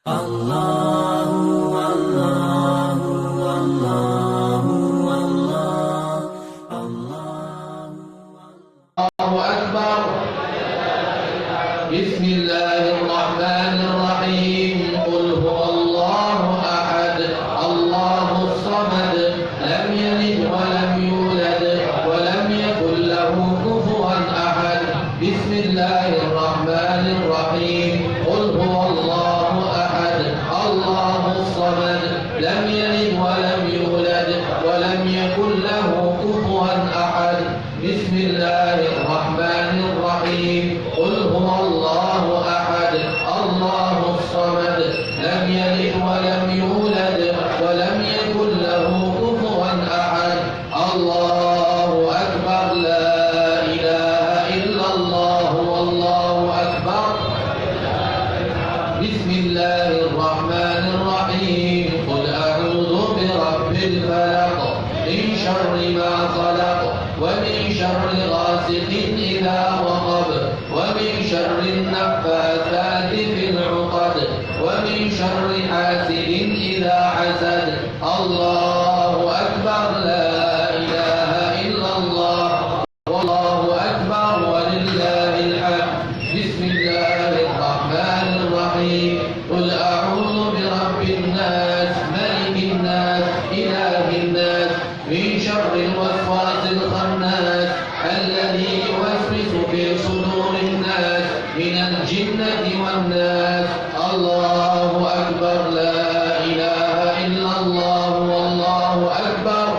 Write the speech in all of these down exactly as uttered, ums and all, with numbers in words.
Allahu, Allahu, Allahu, Allah, Allahu, Allahu Akbar. Bismillahirrahmanirrahim. Qul huwallahu ahad, Allahus samad, lam yalid wa lam yulad, wa lam yakul lahu kufuwan ahad. Bismillahirrahmanirrahim. Qul huwallahu ahad, Allahus samad, lam yalid wa lam yulad, wa lam yakul lahu kufuwan ahad. Bismillahirrahmanirrahim. Qul huwallahu ahad, Allahus samad, lam yalid wa lam yulad, wa lam yakul lahu kufuwan ahad. Allahu akbar, la ilaha illallah, wallahu akbar. Bismillahirrahmanirrahim. Qul a'udzu birabbil falaq, min syarri ma khalaq, wa min syarri ghasiqin idza waqab, wa min syarri naffatsati fil 'uqad, wa min syarri hasidin idza hasad. Allahu akbar, la ilaha illallah, wallahu akbar, walillahil hamd. Bismillahirrahmanirrahim. Qul a'udzu birabbin nas, malikin nas, ilahin nas, min syarril waswasil khannas, alladzi yuwaswisu fi sudurin nas, minal jinnati wan nas. Allahu akbar, la ilaha illallah, wallahu akbar.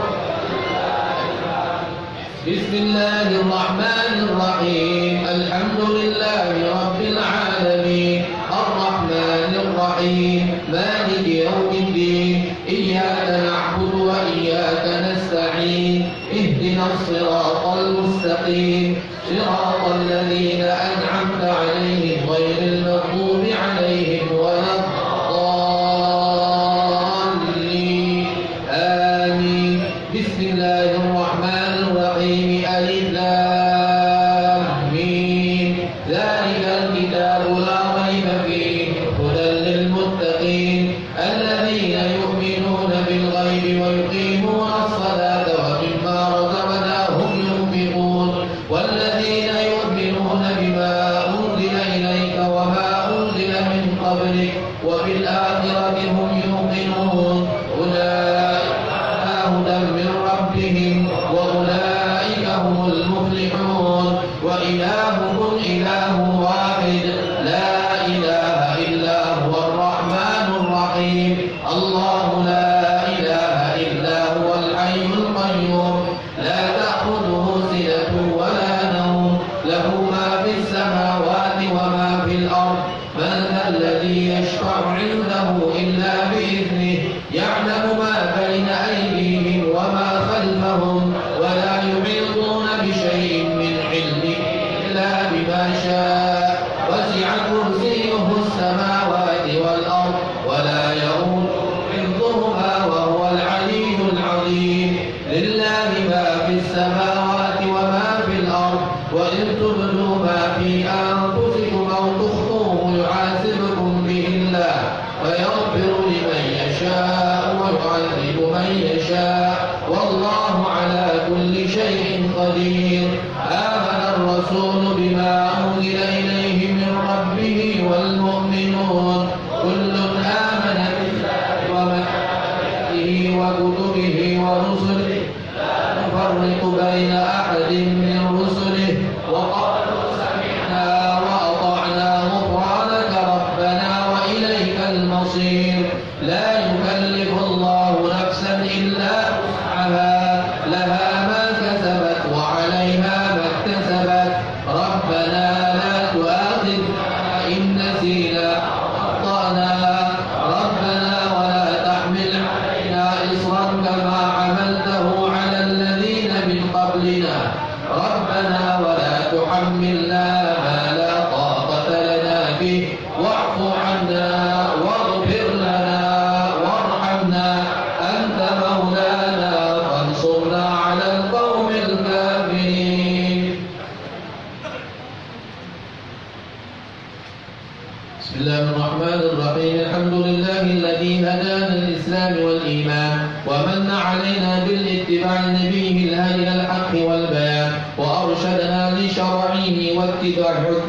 Bismillahirrahmanirrahim. Alhamdulillahi rabbil alamin. Arrahmanirrahim. Maliki yaumiddin. Iyyaka na'budu wa iyyaka nasta'in. Ihdinas siratal mustaqim. Siratal ladzina an'amta 'alaihim ghairil maghdubi 'alaihim waladdallin. Amin. Bismillahirrahmanirrahim. Alif lam mim. Dzalikal kitabu la raiba fihi, hudan lil muttaqin, alladzina yu'minuna bil ghaibi wa yuqimunas salata wa mimma razaqnahum yunfiqun, walladzina yu'minuna bima unzila ilaika wa ma unzila min qablik, wa bil akhirati hum yuqinun. Ulaika ala hudan min rabbihim wa ulaika humul muflihun. Wa ilahukum ilahun wahid, la ilaha illa huwar rahmanur rahim. Allahu la ilaha illa huwal hayyul qayyum, la ta'khudhuhu sinatun wa la nawm, lahu ma fis samawati wa ma fil ard. من ذا الذي يشفع عنده إلا بإذنه يعلم ما بين أيديهم وما خلفهم ولا يحيطون بشيء من علمه إلا بما شاء وسع كرسيه السماوات والأرض ولا يئوده حفظهما وهو العلي العظيم. لله ما في السماوات وما في الأرض، وإن تبدوا ما في أنفسكم أو تخفوه يحاسبكم به الله، فيغفر لمن يشاء ويعذب من يشاء، والله على كل شيء قدير. آمن الرسول بما أنزل إليه من ربه والمؤمنون، كل آمن بالله وملائكته وكتبه ورسله لا نفرق بين أحد من رسله وقالوا سمعنا وأطعنا غفرانك ربنا وإليك المصير. لا يكلف الله نفسا إلا وسعها، لها ما كسبت وعليها ما اكتسبت. ربنا لا تؤاخذنا إن نسينا أو أخطأنا. ربنا ولا تحمل علينا إصرا كما حملته على الذين من قبلنا.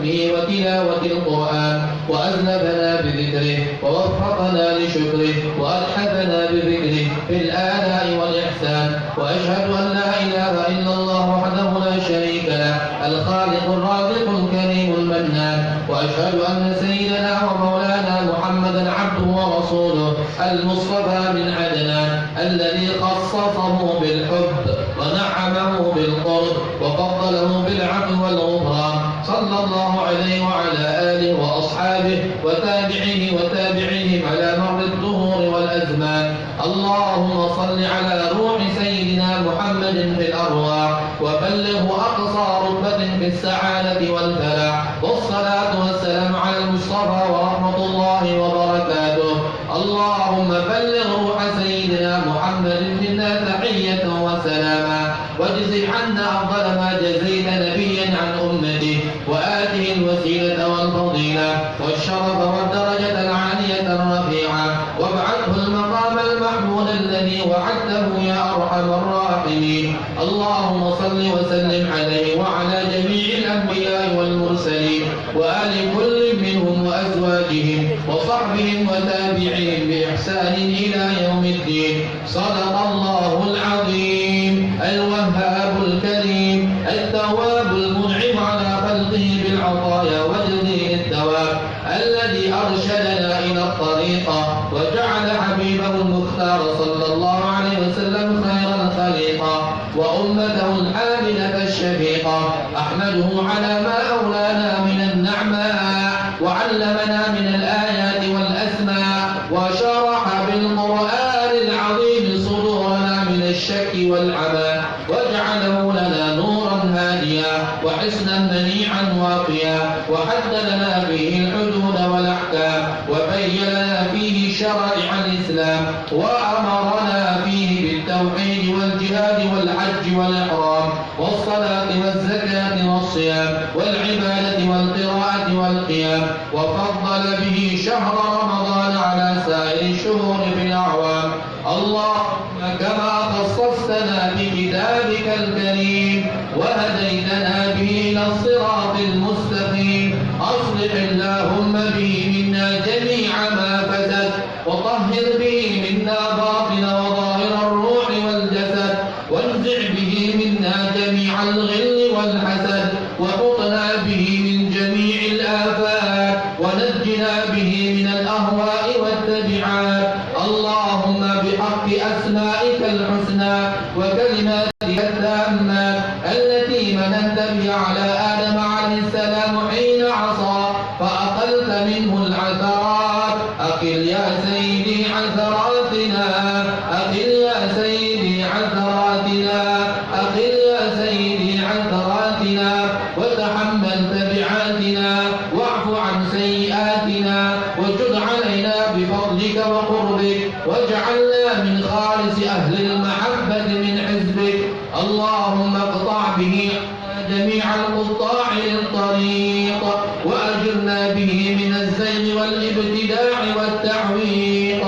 وتلاوة القرآن، وأزلفنا بذكره، ووفقنا لشكره، وأتحفنا بذكره في الآلاء والإحسان. وأشهد أن لا إله إلا الله وحده لا شريك له، الخالق الرازق الكريم المنان. وأشهد أن سيدنا ومولانا محمدا عبده ورسوله، المصطفى من عدنان، الذي خصصه بالحب ونعمه بالقرب وفضله بالعفو والغفران، صلى الله عليه وعلى آله وأصحابه وتابعيه وتابعيهم على مر الدهور والأزمان. اللهم صل على روح سيدنا محمد في الأرواح، وبلغه أقصى رتبة في السعادة والفلاح، والصلاة والسلام على المصطفى ورحمة الله وبركاته. اللهم بلغ روح سيدنا محمد منا تحية وسلاما، واجزه عنا أفضل ما جزيت نبيا عن أمته، وآته الوسيلة والفضيلة والشرف والدرجة العالية الرفيعة، وابعثه المقام المحمود الذي وعدته يا أرحم الراحمين. اللهم صل وسلم عليه وعلى جميع الأنبياء والمرسلين وآل كل منهم وأزواجهم وصحبهم وتابعيهم بإحسان إلى يوم الدين. صدق الله العظيم الوهاب الكريم التواب المنعم على خلقه بالعطايا وجزيل الثواب، الذي أرشدنا إلى الطريقة وجعل حبيبه المختار صلى الله عليه وسلم خير الخليقة وأمته الحامدة الشفيقة. أحمده على ما أولانا من النعماء وعلمنا من الآيات والأسماء وشرح بالقرآن العظيم صدورنا من الشك والعمى، واجعله لنا نورا هاديا وحصنا منيعا واقيا، وحد لنا فيه الحدود والأحكام، وبين لنا فيه شرائع الإسلام، وأمرنا فيه بالتوحيد والجهاد والحج والإحرام والصلاة والزكاة والصيام والعبادة والقراءة والقيام، وفضل به شهر رمضان على سائر الشهور في الأعوام. اللهم كما خصصتنا بكتابك الكريم وهديتنا به إلى الصراط المستقيم، أصلح اللهم به منا جميع ما فسد، وطهر به منا باطن وظاهر الروح والجسد، وانزع به منا جميع الغل والحسد، وحطنا به من جميع الآفات، ونجنا به من الأهواء والتبعات. اللهم بحق أسمائك الحسنى وكلماتك التامات التي مننت بها على آدم عليه السلام حين عصى فأقلت منه العثرات، أقل يا سيدي عثراتنا، أقل يا سيدي عثراتنا، أقل يا سيدي عثراتنا، وتحمل تبعاتنا، واعف عن سيئاتنا، وجد علينا بفضلك وقربك، واجعلنا من خالص أهل المحبة من حزبك. اللهم اقطع به جميع القطاع للطريق، وأجرنا به من الزيغ والابتداع والتعويق.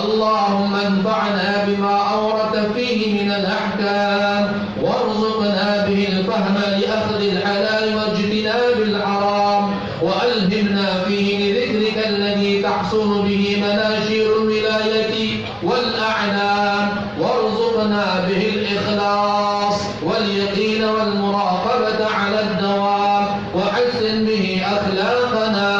اللهم انفعنا بما أورث فيه من الأحكام، وارزقنا به الفهم لأخذ الحلال واجتناب الحرام، وألهمنا فيه لذكرك الذي تحصل به مناشير الولاية والأعلام، وارزقنا به الإخلاص واليقين والمراقبة على الدوام، وحسن به أخلاقنا،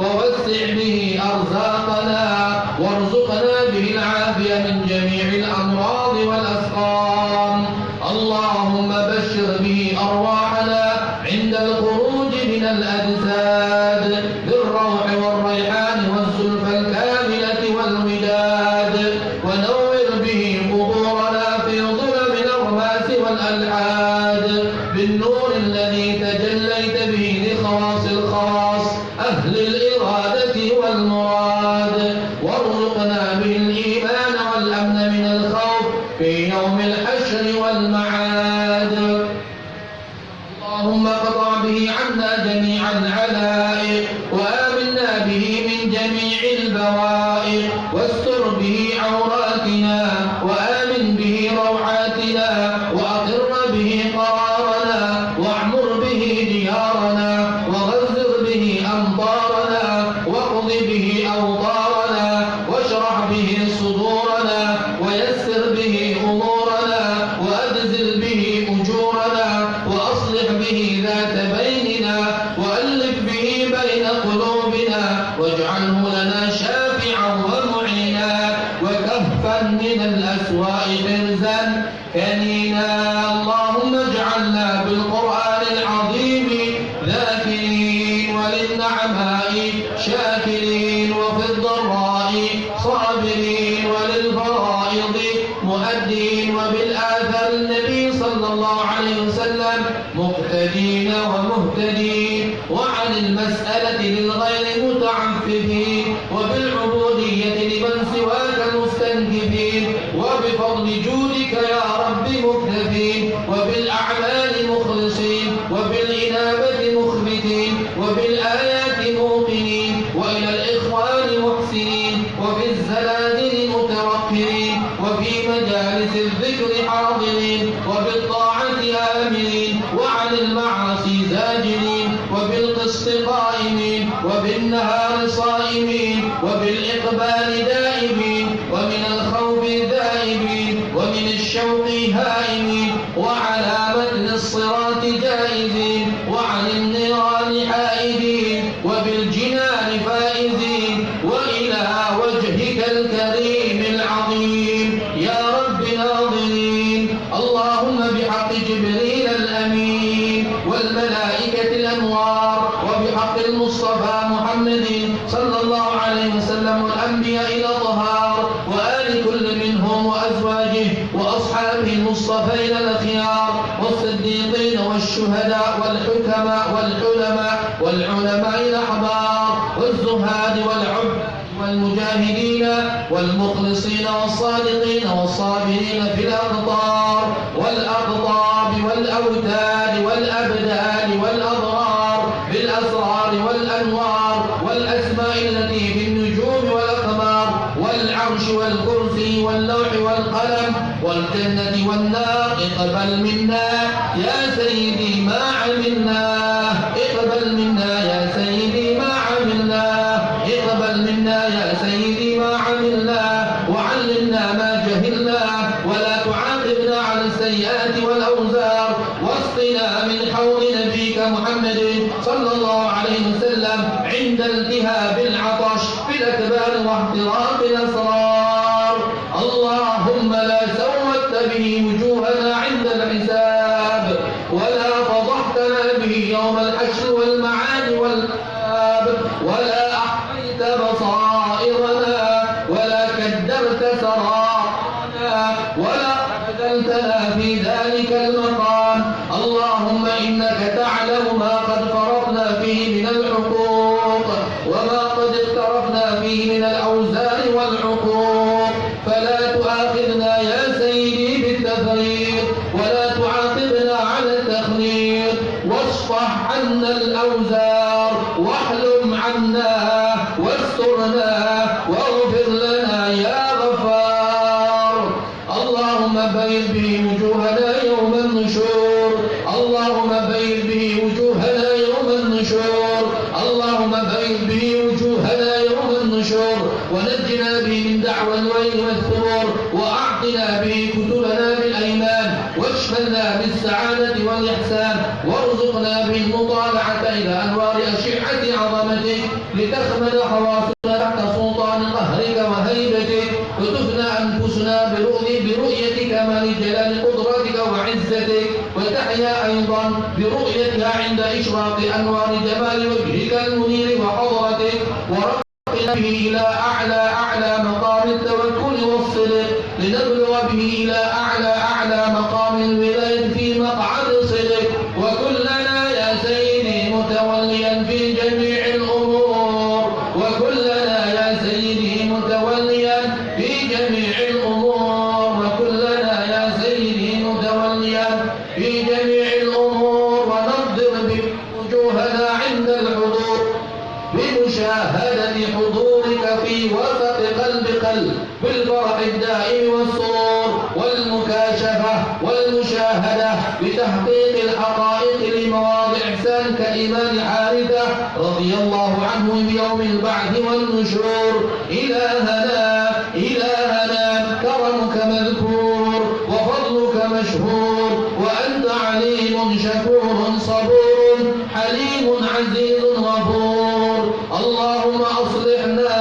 ووسع به أرزاقنا، وارزقنا به العافية من جميع الأمراض والأسقام. اللهم بشر به أرواحنا عند الخروج من الأجساد بالروح والريحان والزلفى الكاملة والوداد، ونور به قبورنا في ظلم الأرماس والألحاد بالنور الذي تجليت به لخواص الخواص أهل الإرادة والمراد، وارزقنا به الإيمان والأمن من الخوف في يوم الحشر والمعاد. اللهم اقطع به عنا جميع العلائق، وآمنا به من جميع البوائق، واستر به عوراتنا، وآمن به روعاتنا، وأقر به قرارنا، واعمر به ديارنا، وغزر به أوطارنا، واشرح به صدورنا، ويسر به أمورنا، وأجزل به أجورنا، وأصلح به ذات بيننا، وألف به بين قلوبنا، واجعله لنا شافعا ومعينا، وكفا من الأسواء حرزا كنينا. اللهم اجعلنا بالقرآن العظيم ذاكرين، وللنعماء شاكرين، وفي الضراء صابرين، وللفرائض مؤدين، وبالآثار النبي صلى الله عليه وسلم مقتدين ومهتدين، وعن المسألة للغير متعففين، وبالعبودية لمن سواك مستنكفين، وبفضل جودك يا رب مكتفين، وبالأعمال مخلصين، وبالإنابة مخبتين، وبالآيات موقنين، وإلى الإخوان محسنين، وفي الزلازل متوقرين، وفي مجالس الذكر حاضرين، وبالطاعة آمرين، وعن المعاصي زاجرين، وبالقسط قائمين، وبالنهار صائمين، وبالإقبال دائبين، ومن الخوف ذائبين، ومن الشوق هائمين، وعلى متن الصراط جائزين، وعن النيران حائدين، وبالجنان فائزين، وإلى وجهك الكريم العظيم يا رب ناظرين. اللهم بحق جبريل الأمين والملائكة الأنوار وبحق المصطفى محمد صلى الله عليه وسلم والأنبياء الأطهار وآل كل منهم وأزواجه وأصحابه المصطفين الأخيار والصديقين والشهداء والحكماء والحلماء والعلماء الأحبار والزهاد والعباد والمجاهدين والمخلصين والصادقين والصابرين في الأقطار والأقطاب والأوتاد والأبدال والأضرار بالأسرار والأنوار والأسماء التي في النجوم والأقمار والعرش والكرسي واللوح والقلم والجنة والنار. اقبل منا يا سيدي ما عملنا، اقبل منا يا سيدي ما عملنا، اقبل منا يا سيدي ما عملنا، وعلمنا ما جهلنا، ولا تعاقبنا على السيئات والأوزار، واسقنا من حوض نبيك محمد صلى الله عليه وسلم عند التهاب العطش في الأكبار واحتراق الأسرار. اللهم لا سودت به وجوهنا عند الحساب، ولا فضحتنا به يوم الحشر والمعاد والعذاب، ولا أحبيت بصائرنا، ولا كدرت سرائرنا، ولا أخذلتنا في ذلك المقام. اللهم إنك تعلم ما قد فرطنا فيه من الحقوق، وما قد اقترفنا فيه من الأوزار والعقوق، فلا تؤاخذنا يا سيدي بالتفريط، ولا تعاقبنا على التخليط، واصفح عنا الأوزار، واحلم عنا، واسترنا، واغفر لنا يا غفار. اللهم بيض به وجوهنا يوم النشور، اللهم بيض به وجوهنا يوم النشور، اللهم بيض به وجوهنا يوم النشور، ونجنا به من دعوى الويل والثبور، وأعطنا به كتبنا بالأيمان، واشملنا بالسعادة والإحسان، وارزقنا به المطالعة إلى أنوار أشعة عظمتك، لتخمد حواسنا تحت سلطان قهرك وهيبتك، وتفنى أنفسنا برؤي-، برؤية كمال جلال قدرتك وعزتك، وتحيا أيضا برؤيتها عند إشراق أنوار جمال وجهك المنير وحضرتك، ورفعنا به إلى أعلى، أعلى مقام التوكل والصدق، لنبلغ به إلى أعلى، أعلى مقام الولاية في مقعد صدق. وكن لنا يا سيدي متوليا في جميع الأمور، وكن لنا يا سيدي متوليا في جميع الأمور، وكن لنا يا سيدي متوليا في جميع الأمور، ونضر به وجوهنا عند الحضور بمشاهدة حضورك في وسط قلب قلب بالفرح الدائم والسرور والمكاشفة والمشاهدة بتحقيق الحقائق لمواضع كإمام حارثة رضي الله عنه بيوم البعث والنشور. إلهنا، إلهنا، كرمك مذكور، وفضلك مشهور، وأنت عليم شكور صبور، حليم عزيز غفور. اللهم أصلحنا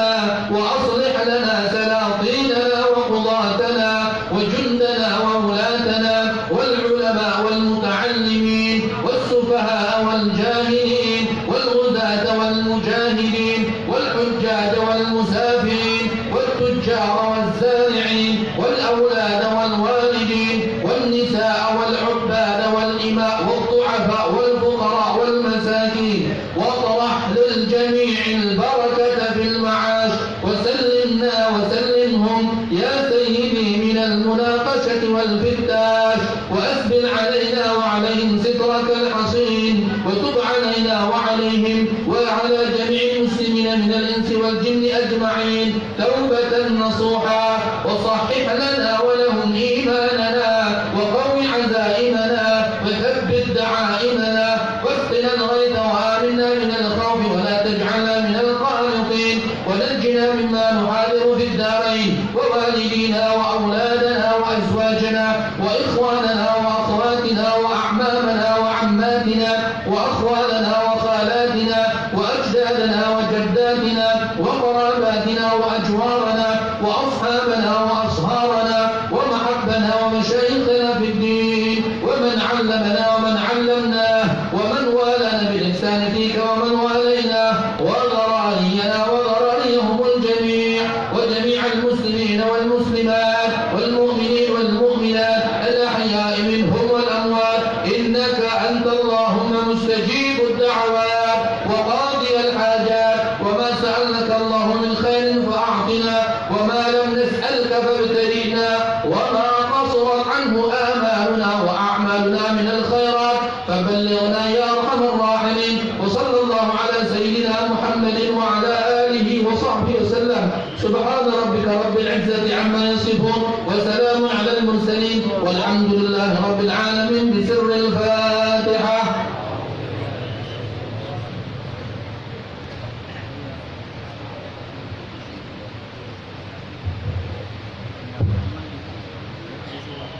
وأصلح لنا سلاطيننا وقضاتنا وجندنا وولاتنا والعلماء والمتعلمين والسفهاء والجاهلين والغزاة والمجاهدين والحجاج والمسافرين والتجار والزارعين والأولاد والوالدين والنساء والعباد والإماء والضعفاء والفقراء والمساكين، واطرح للجميع البركة في المعاش، وسلمنا وسلمهم يا سيدي من المناقشة والفتاش، وأسبل علينا وعليهم سترك الحصين، وتب علينا وعليهم وعلى جميع المسلمين من الإنس والجن أجمعين توبة نصوحا، وصحح لنا ولهم إيماننا، وقو عزائمنا، وثبت دعائمنا، واسقنا الغيث وآمنا من الخوف، ولا تجعلنا من القانطين، ونجنا مما نحاذر في الدارين، ووالدينا وأولادنا وأزواجنا وإخواننا وأخواتنا وأعمامنا وعماتنا وأخوالنا وخالاتنا وأجدادنا وجداتنا وقراباتنا وأجوارنا وأصحابنا وأصهارنا ومحبنا ومشايخنا في الدين ومن علمنا ومن علمناه ومن والانا بالإحسان فيك ومن واليناه وذرارينا وذراريهم الجميع وجميع المسلمين والمسلمات والمؤمنين والمؤمنات الأحياء منهم والأموات، إنك أنت اللهم مستجيب الدعوات وقاضي الحاجات، وما سألناك الله من خير فأعطنا، وما لم نسألك فابتلينا، وما قصرت عنه آمالنا وأعمالنا من الخيرات، فبلغنا يا أرحم الراحمين. وصلى الله على سيدنا محمد وعلى آله وصحبه وسلم. سبحان ربك رب العزة عما يصفون، وسلام على المرسلين، والحمد لله رب العالمين. بسر الفاتحة.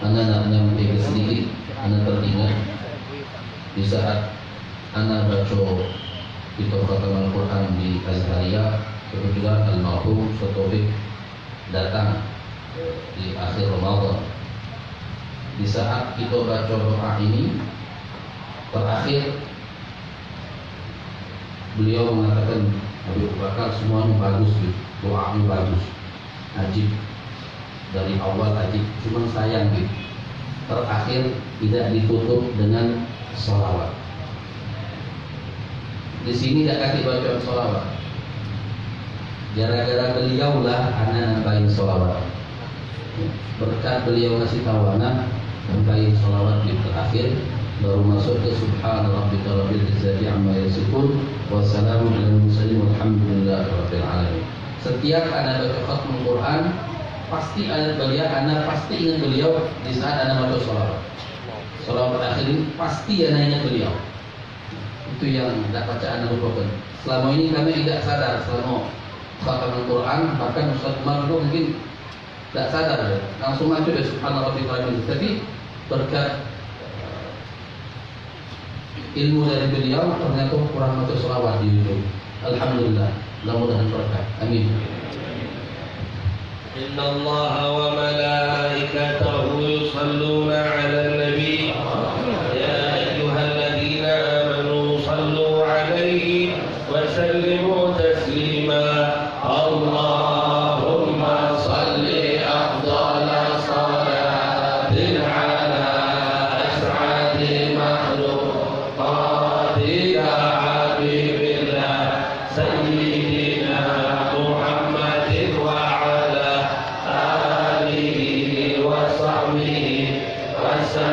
Ana nak nyampaikan sedikit, ana teringat di saat ana baco kitab khatam Al-Quran di Azharia, kebetulan almarhum Ustaz Taufik datang di akhir Ramadan. Di saat kita baca doa ini terakhir, beliau mengatakan, "Habib Abu Bakar, semuanya bagus, Bib. Doanya bagus. Ajib. Dari awal ajib. Cuman sayang, Bib. Terakhir tidak ditutup dengan salawat." Di sini dak katik bacaan salawat. Gara-gara beliau lah ana nambahin salawat. Berkat beliau ngasih tahu ana, tambahin salawat di terakhir, baru masuk ke Subhana Rabbika Rabbil Izzati Amma Yasifun, wa salamun alal mursalin, walhamdulillahi Rabbil Alamin. Setiap ana baca khatmul Quran, pasti ana beliau, ana pasti ingat beliau di saat ana baca salawat. Salawat akhir ini pasti ana ingat beliau. Itu yang dak pacak ana lupakan. Selama ini kami tidak sadar, selama khatam Al-Quran, bahkan Ustaz Umar itu mungkin dak sadar, langsung maju dari Subhana Rabbika Rabbil Izzati. Tapi berkat ilmu dari beliau, ternyata kurang baca salawat di ujung. Alhamdulillah, mudah-mudahan berkah. Amin. إن الله وملائكته يصلون على النبي، يا أيها الذين آمنوا صلوا عليه وسلموا تسليما. اللهم صل أفضل صلاة على أسعد مخلوقاتك حبيب الله سيدنا محمد وعلى آله وصحبه وسلم.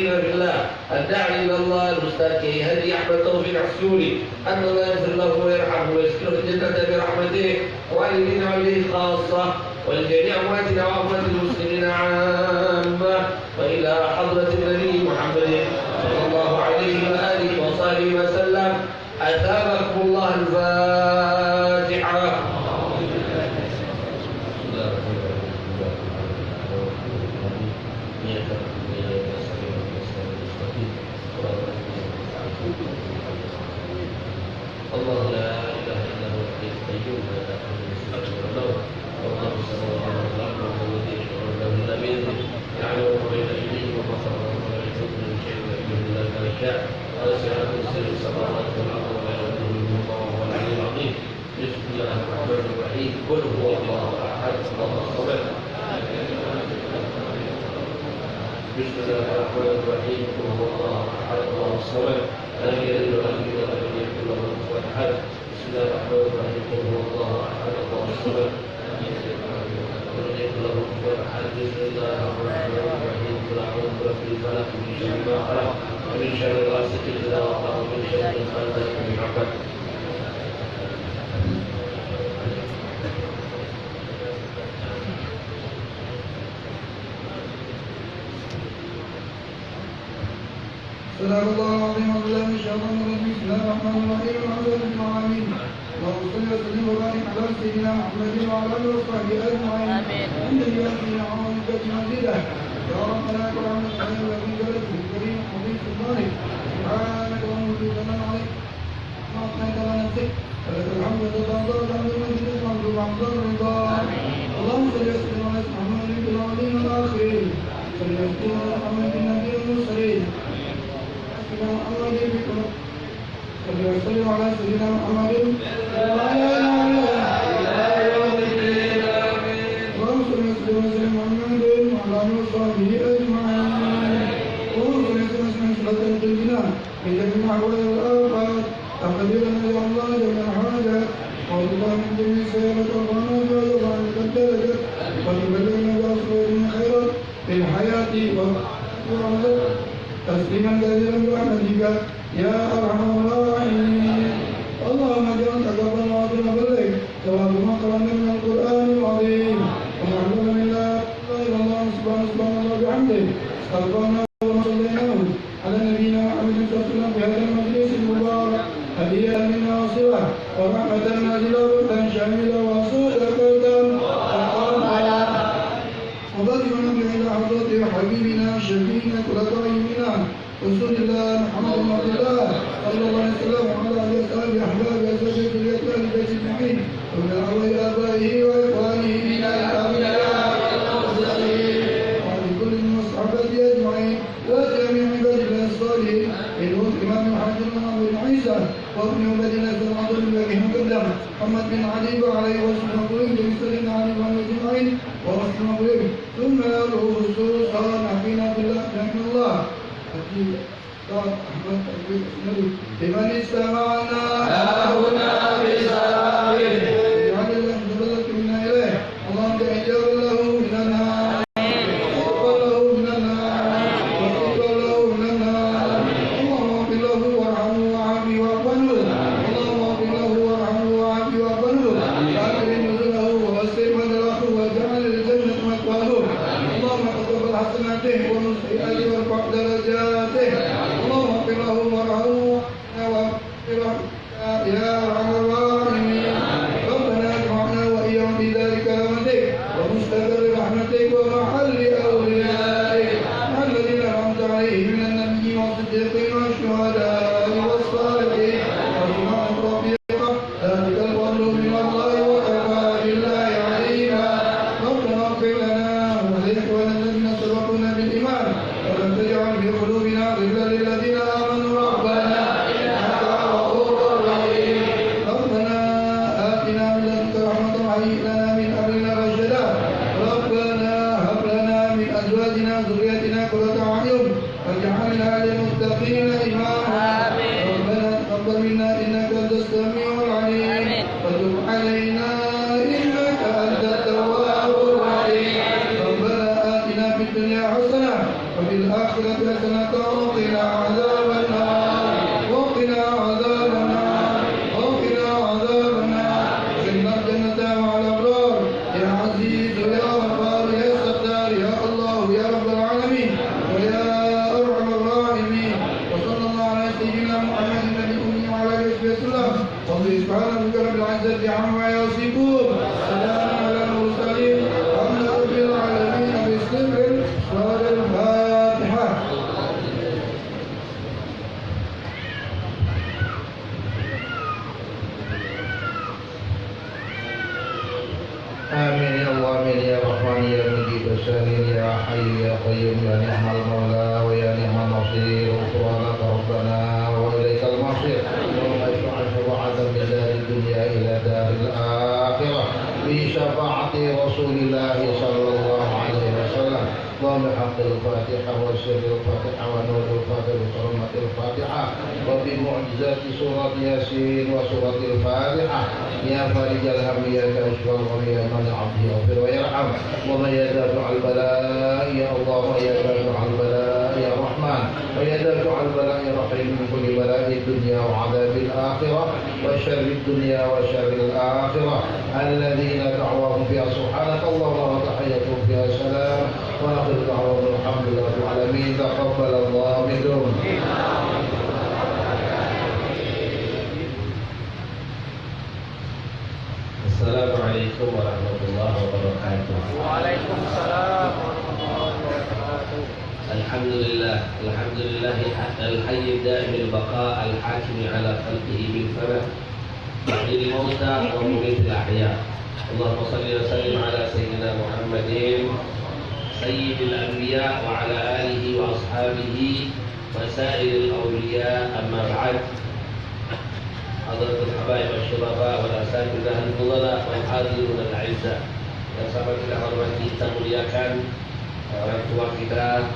في الله، الداعي إلى الله الأستاذ كي هادي أحمد توفيق العسيوري، أن الله يغفر له ويرحمه ويسكنه الجنة برحمته، والدينا عليه خاصة، ولجميع أمواتنا وأموات المسلمين عامة، وإلى حضرة النبي محمد صلى الله عليه وآله وصحبه وسلم. أثابكم الله الفاتحة. الله لا إله إلا هو الحي القيوم لا تأخذه سنة ولا نوم. له ما في السماوات وما في الأرض، وهو الذي يشفع عنده إلا بإذنه، يعلم ما بين أيديهم وما خلفهم، ولا يحيطون بشيء من علمه إلا بما شاء، وسع كرسيه السماوات والأرض، ولا يؤوده حفظهما، وهو العلي العظيم. بسم الله الرحمن الرحيم. قل هو الله أحد، الله الصمد. بسم الله الرحمن الرحيم. قل هو الله أحد، الله الصمد. لم يلد ولم يولد ولم يكن له كفوا أحد. بسم الله الرحمن الرحيم. قل هو الله أحد، الله الصمد. لم يكن له كفوا أحد. بسم الله الرحمن الرحيم. قل أعوذ برب الفلق، من شر ما خلق، ومن شر غاسق إذا وقب، ومن شر النفاثات في العقد. صدق الله العظيم. أعوذ بالله من الشيطان الرجيم. بسم الله الرحمن الرحيم. الحمد لله رب العالمين. اللهم صل وسلم وبارك على سيدنا محمد وعلى آله وصحبه أجمعين. آمين. الحمد لله رب العالمين. يا ربنا لك الحمد كما ينبغي لجلال وجهك الكريم وعظيم سلطانك. سبحانك اللهم وبحمدك. اللهم صل وسلم على سيدنا محمد وعلى آله وصحبه أجمعين. اللهم صل وسلم على سيدنا محمد في الأولين والآخرين. صل وسلم على محمد النبي المرسلين. سيدنا محمد في كل صل وسلم على سيدنا محمد وعلى آله وصحبه أجمعين. اللهم صل وسلم على سيدنا محمد وعلى آله وصحبه أجمعين. اللهم صل وسلم على سيدنا محمد من جميع الأهوال والآفات. تقضي لنا يا الله جميع الحاجات، وترفعنا من جميع السيئات، وترفعنا بها يا الله عند الدرجات، وتبلغنا بها أقصى الخيرات في الحياة والآخرة. تسليما كثيرا برحمتك يا أرحم الراحمين. اللهم اجعل تقبل ما قلنا بلغ ثواب ما قرأنا من القرآن العظيم، وما علمنا من لا إله إلا الله. سبحان، سبحان الله بحمده. أستغفر الله وما صليناه على نبينا محمد صلى الله عليه وسلم في هذا المجلس المبارك هدية منا وصلة ورحمة نازلة وبركة شاملة وصدقة متقبلة. وبلغنا بها إلى حضرة حبيبنا شفيعنا قرة أعيننا رسول الله محمد بن عبد الله صلى الله عليه وسلم وعلى آله وصحبه أحبابه أزواجه ذريته أهل بيته أجمعين ومن أرواح آبائه وإخوانه من الأنبياء والمرسلين وعلى كل من وصحبه أجمعين. وجميع عباد الله الصالحين، منهم إمام الحاج محمد بن عيسى، وابن عباد الله العظيم الباقي المقدم، محمد بن علي، وعلى وصحبه المقبولين، جميع سيدنا علي وعلى أجمعين، ووصحبه المقبولين. ثم نقول خصوصا أخينا في الله، رحمه الله، حاج أحمد توفيق السنوي، بمن استمعنا هنا بسببه. بحول الله تبلغت منا إليه. اللهم اجعل حجابا له من النار، وحجابا له من النار، وسترا له من النار. اللهم اغفر له وارحمه وعافه واعف عنه. اللهم اغفر له وارحمه وعافه واعف عنه. وأكرم نزله ووسع مدخله واجعل الجنة مثواه. اللهم تقبل حسناته ومن سيئاته وارفع درجاته. اللهم اغفر له وارحمه وعافه واعف عنه. يا أرحم الراحمين. ربنا اجمعنا وإياهم في دار كرامتك ومستقر رحمتك ومحل أوليائك مع الذين أنعمت عليهم من النبيين والصديقين والشهداء والصالحين وحسن أولئك رفيقا. ذلك الفضل من الله وكفى بالله عليما. ربنا اغفر لنا ولإخواننا الذين سبقونا بالإيمان ولا تجعل في قلوبنا غلا للذين آمنوا ربنا إنك رؤوف رحيم. ربنا آتنا من لدنك رحمة وهيئ لنا من أمرنا رشدا. ربنا هب لنا من أزواجنا وذرياتنا قرة أعين واجعلنا للمتقين إماما. آمين. ربنا تقبل منا إنك أنت السميع العليم. آمين. وتب علينا إنك أنت التواب الرحيم. ربنا آتنا في الدنيا حسنة وفي الآخرة حسنة وقنا عذاب النار، وقنا عذاب النار، وقنا عذاب النار. جنات جنات مع الأبرار. يا عزيز يا غفار يا ستار يا الله يا رب العالمين ويا أرحم الراحمين. وصلى الله على سيدنا محمد النبي الأمي وعلى آله وصحبه وسلم. سبحان ربك رب العزة عما يصفون. سلام على المرسلين. الحمد لله رب العالمين. بسر سورة الفاتحة. آمين يا الله، آمين يا رحمن، يا مجيب السائلين، يا حي يا قيوم، يا نعم المولى ويا نعم النصير. غفرانك ربنا وإليك المصير. اللهم اشفع شفاعة من دار الدنيا إلى دار الآخرة بشفاعة رسول الله صلى الله عليه وسلم. اللهم بحق الفاتحة وسر الفاتحة ونور الفاتحة وكرامة الفاتحة وبمعجزات سورة ياسين وسورة الفاتحة. يا فارج الهم، يا كاشف الغم، يا من عبده يغفر ويرحم. ومن يدافع البلاء يا الله، ويا دافع البلاء يا رحمن، ويا دافع البلاء يا رحيم من كل بلاء الدنيا وعذاب الآخرة وشر الدنيا وشر الآخرة. الذين دعواهم فيها سبحانك اللهم وتحيتهم فيها سلام. وآخر دعواهم الحمد لله رب العالمين. تقبل الله منكم. السلام عليكم ورحمة الله وبركاته. وعليكم السلام ورحمة الله وبركاته. الحمد لله، الحمد لله الحي الدائم البقاء الحاكم على خلقه بالفناء. يحيي الموتى ومميت الأحياء. اللهم صل وسلم على سيدنا محمد سيد الأنبياء وعلى آله وأصحابه وسائر الأولياء، أما بعد. حضرة الحبايب الشرفاء والأساتذة الفضلاء والحاضرون الأعزاء. Yang sama kita hormati, kita muliakan, orang tua kita,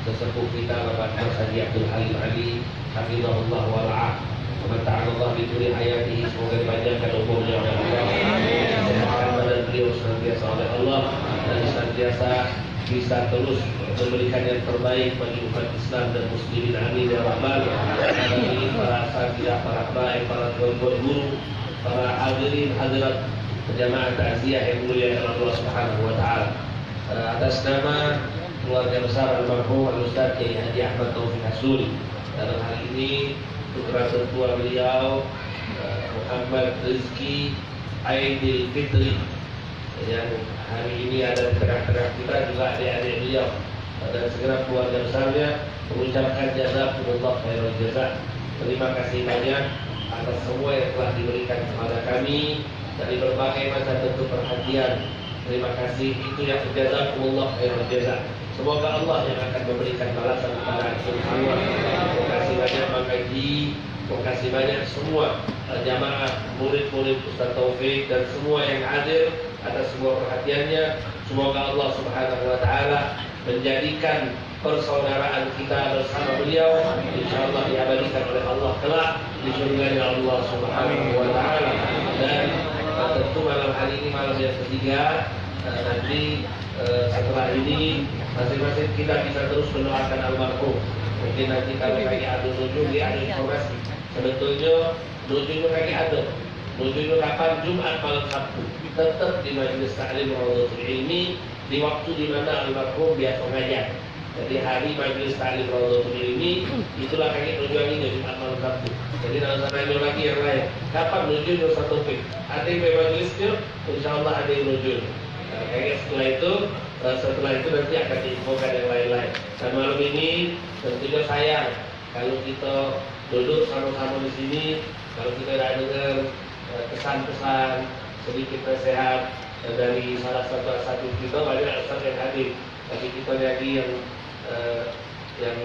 sesepuh kita, Bapak Mas Haji Abdul Halim Ali, hafizahullah wa ra'ah, wa mata'anallah bi tuli hayatihi, semoga dipanjangkan umurnya oleh Allah, disehatkan badan beliau senantiasa oleh Allah, dan senantiasa bisa terus memberikan yang terbaik bagi umat Islam dan muslimin, amin ya rabbal alamin. Para asatidah, para habaib, para tuan-tuan guru, para hadirin hadirat jamaah takziah yang dimuliakan Allah Subhanahu wa taala. Eh, atas nama keluarga besar almarhum Al Ustaz Kiai Haji Ahmad Taufik Hasnuri, dalam hal ini putra tertua beliau, eh, Muhammad Rizki Aidil Fitri, yang hari ini ada di tengah-tengah kita, juga adik-adik beliau dan segenap keluarga besarnya, mengucapkan jazakumullah khairal jaza. Terima kasih banyak atas semua yang telah diberikan kepada kami dari berbagai macam bentuk perhatian. Terima kasih, itu yang jazakumullah khairal jaza. Semoga Allah yang akan memberikan balasan kepada antum semua. Terima kasih banyak Bang Haji, terima kasih banyak semua, eh, jamaah, murid-murid Ustaz Taufik dan semua yang hadir atas semua perhatiannya. Semoga Allah Subhanahu wa taala menjadikan persaudaraan kita bersama beliau, insyaallah, diabadikan oleh Allah kelak di surganya Allah Subhanahu wa taala. Dan, eh, tentu malam hari ini malam yang ketiga, eh, nanti, eh, setelah ini masing-masing kita bisa terus mendoakan almarhum. Mungkin nanti kalau lagi ada nuju, dia ada informasi. Sebetulnya nuju lagi ada. Nuju kapan? Jumat malam Sabtu. Tetap di Majelis Taklim Raudhatul Ilmi, di waktu di mana almarhum biasa ngajar. Jadi hari Majelis Taklim Raudhatul Ilmi, itulah kami tujuan ini Jumat malam Sabtu. Jadi tidak usah nanya lagi yang lain. Kapan nuju Ustaz Taufik? Ada yang majelisnya, insyaallah ada yang nuju. Nah, kayaknya setelah itu, eh, setelah itu nanti akan diinfokan yang lain-lain. Dan malam ini tentunya sayang kalau kita duduk sama-sama di sini, kalau kita tidak dengar, eh, pesan-pesan, sedikit nasihat, eh, dari salah satu asatidz kita, banyak ustaz yang hadir. Tapi kita ni lagi yang, eh, yang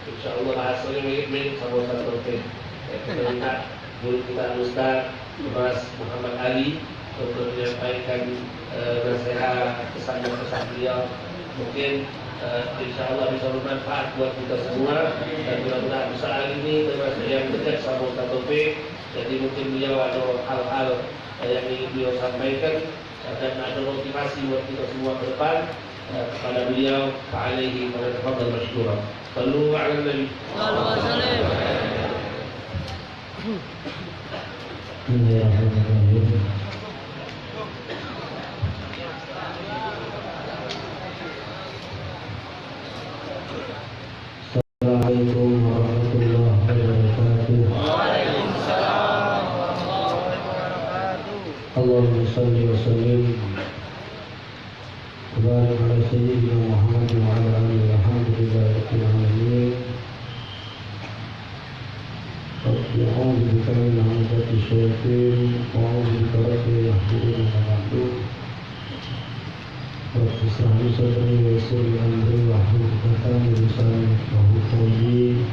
insyaallah bahasanya mirip-mirip sama Ustaz Taufik. Eh, kita minta guru kita Ustaz Mas Muhammad Ali untuk menyampaikan, eh, nasihat, pesan dan pesan beliau. Mungkin, eh, insyaallah bisa bermanfaat buat kita semua. Dan mudah-mudahan Ustaz Ali ini termasuk yang dekat sama Ustaz Taufik. Jadi mungkin beliau ada hal-hal, eh, yang ingin beliau sampaikan, eh, dan ada motivasi buat kita semua ke depan. kepada beliau, فعليه فليتفضل مشكورا. صلوا على النبي. صلوا وسلم. Bismillahirrahmanirrahim. Assalamualaikum warahmatullahi wabarakatuh. Allahumma salli wa sallim wa barik ala sayyidina Muhammad wa ala alihi, walhamdulillahi rabbil alamin. Rabbi a'udzu bika min hamazati syayatin, wa a'udzu bika rabbi an yahdurun, amma ba'du. Rabbi shrah li sadri wa yassir li amri wahlul 'uqdatam min lisani yafqahu qawli.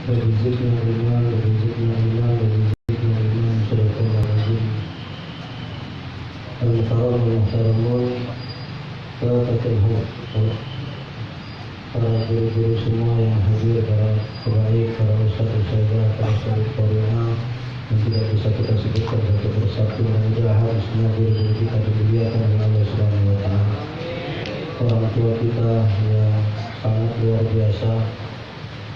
Rabbi zidna ilman, Rabbi zidna ilman, Rabbi zidna ilman. Sadaqallahul azim. Al-muhtaram wal muhtaramun, kaffatul haq. Para guru-guru semua yang hadir, para habaib, para ustaz, ustazah, para syekh, para ulama yang tidak bisa kita sebutkan satu persatu, mudah-mudahan semua guru-guru kita dimuliakan oleh Allah Subhanahu wa Ta'ala. Orang tua kita yang sangat luar biasa,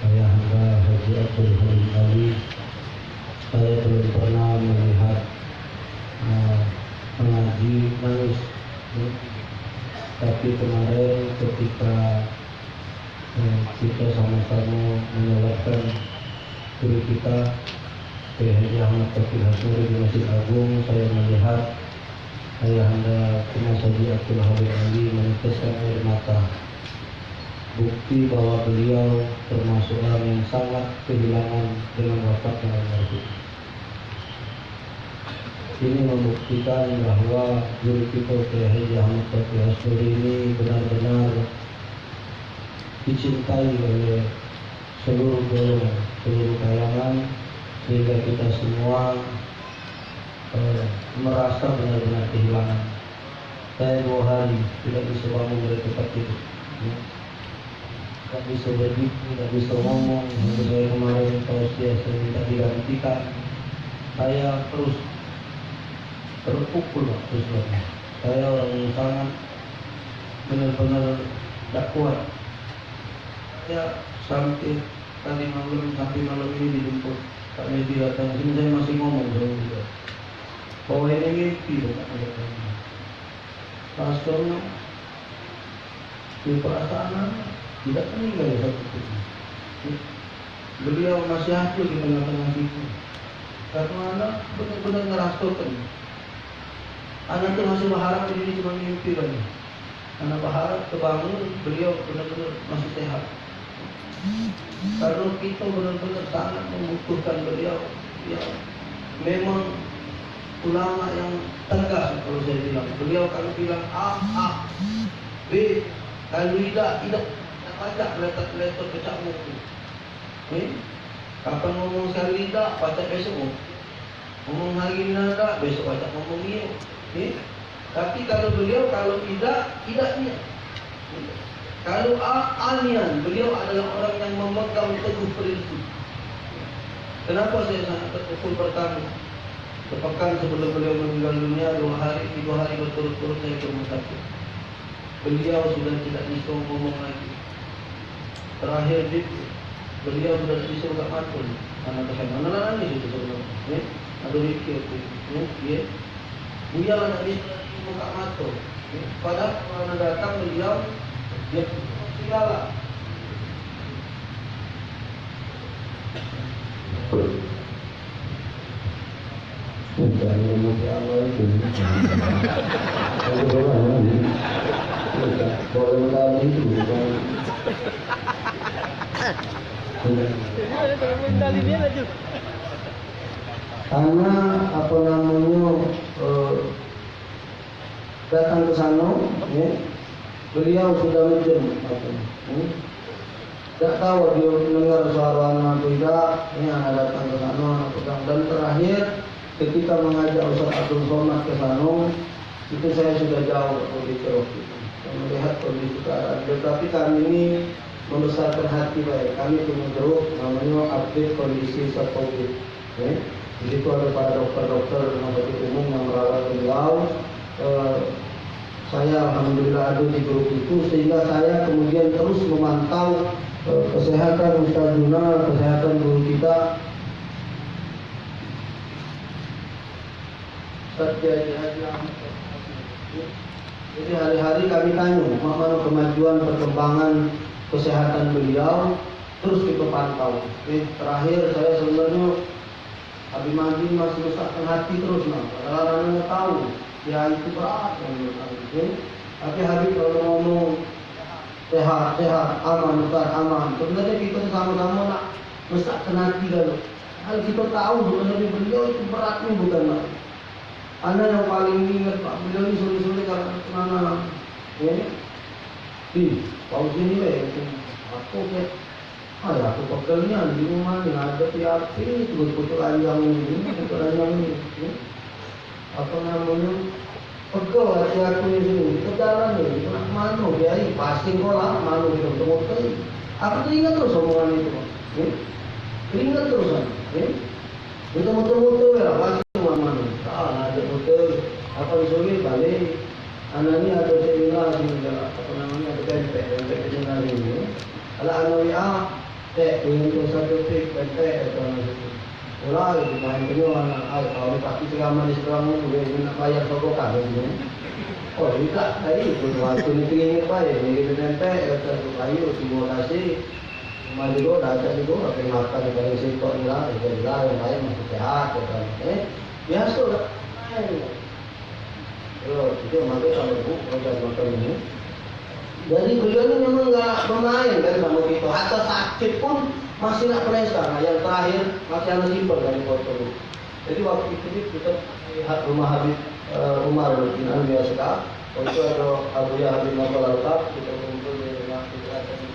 Ayahanda Haji Abdul Halim Ali, saya belum pernah melihat, eh, mengaji nangis. Tapi kemarin ketika, eh, kita sama-sama menyolatkan guru kita, Kiai Haji Ahmad Taufik Hasnuri di Masjid Agung, saya melihat Ayahanda Tumas Haji Abdul Halim Ali meneteskan air mata. Bukti bahwa beliau termasuk orang yang sangat kehilangan dengan wafatnya almarhum. Ini membuktikan bahwa guru kita Kiai Haji Ahmad Taufik Hasnuri ini benar-benar dicintai oleh seluruh golongan, seluruh kalangan, sehingga kita semua, eh, merasa benar-benar kehilangan. Saya dua hari tidak bisa bangun dari tempat tidur. Ya. Tidak bisa berdiri, tidak bisa ngomong. Waktu saya kemarin tausiah, saya minta digantikan. Saya terus terpukul waktu sebelumnya. Saya orang yang sangat benar-benar tidak kuat. Saya sampai tadi malam, sampai malam ini dijemput Pak Medi datang sini, saya masih ngomong sama dia. Bahwa ini mimpi, Pak. Rasanya di perasaan tidak meninggal satu pun. Beliau masih ada di tengah-tengah kita. Karena anak benar-benar ngerasakan. Anak tu masih berharap ini cuma mimpi kan. Anak berharap terbangun, beliau benar-benar masih sehat. Karena kita benar-benar sangat membutuhkan beliau. Ya, memang ulama yang tegas kalau saya bilang. Beliau kalau bilang A, A, B, kalau tidak, tidak. Tak pacak meletot-meletot pecah buku. Eh? Kapan ngomong sekali tidak, pacak besok ngomong. Ngomong hari ni tidak, besok pacak ngomong iya. Eh? Tapi kalau beliau, kalau tidak, tidak iya. Kalau A, A nian, beliau adalah orang yang memegang teguh prinsip. Kenapa saya sangat terpukul? Pertama, sepekan sebelum beliau meninggal dunia, dua hari, tiga hari berturut-turut saya ke rumah sakit. Beliau sudah tidak bisa ngomong lagi. Terakhir di beliau sudah tidak bisa buka mata. Anak besar mana lah nangis itu sebenarnya. Ya? Ada mikir tu. Ya? Ya? Beliau tidak bisa lagi buka mata. Ya? Padahal kalau anak datang beliau dia segala. Bukan ilmu agama itu. Itu orang ini. Bukan. Kalau kami itu bukan. Bukan. Karena apa namanya, eh, datang ke sana, ya, beliau sudah mejem, katanya. Hmm? Tidak tahu dia dengar suara anak atau tidak, ini anak datang ke sana, anak pegang. Dan terakhir, ketika mengajak Ustaz Abdul Somad ke sana, itu saya sudah jauh waktu itu. Saya melihat kondisi keadaan. Tetapi kami ini membesarkan hati baik. Kami punya grup namanya update kondisi Ustaz Taufik. Ya. Di situ ada para dokter-dokter rumah sakit umum yang merawat beliau. Eh, Saya alhamdulillah ada di grup itu, sehingga saya kemudian terus memantau eh, kesehatan Ustaz Juna, kesehatan guru kita. Ustaz Kiai Haji Ahmad. Jadi hari-hari kami tanya, mak mana kemajuan perkembangan kesehatan beliau, terus kita pantau. Oke, terakhir saya sebenarnya Habib Mahdi masih mesakkan hati terus nah. Padahal anak tahu dia itu berat yang menurut Habib, ya. Tapi Habib kalau ngomong sehat, sehat, aman, Ustaz, aman. Sebenarnya kita tu sama-sama nak mesakkan hati kalau. Hal kita tahu sebenarnya beliau itu beratnya bukan main. Anak yang paling ingat pak beliau ni sore-sore kalau mana, ya. Di, kau sini weh, aku ke Ay, aku pegel nian di rumah ni, ada api-api, terus pucuk ranjang ni, pucuk ranjang ni. Ya. Apa namanya? Pegel hati aku ni sini, kita jalan ni, kita nak mano, kiai, pasti kau lah, mano kita betul-betul. Aku teringat terus omongan itu, ya. Teringat terus, ya. Kita betul-betul ya, pasti mano. Ah, ada betul. Apa disuruh balik? Anak ni ada seminar sini, apa namanya, ada pempek, pempek seminar ini. Kalau anak W A, Tek, dengan tu satu tik, tek, tek, kata anak situ. Mulai dimain penyuh anak, ai, kau ni pasti ceramah di seberang tu, dia nak bayar sogokan dia ni. Oh, tidak, tadi tu waktu ni teringin baik, ni kita nempel, kata tu, ayo, terima kasih. Cuma juga, dah tak juga, apa yang makan, paling simpel ni lah, kita ni lah, yang lain masih sehat, kata, eh. Biasa lah, main. Yo, itu maka kalau bu kerja semacam ini. Jadi beliau ni memang galak bermain kan sama kita. Hatta sakit pun masih nak peresa. Nah, yang terakhir masih anu simpan dari foto tu. Jadi waktu itu ni kita lihat rumah Habib eh, Umar bin Alwi Asghar. Waktu itu ada Abuya Habib Muhammad Al-Bab, kita kumpul di rumah kita tadi.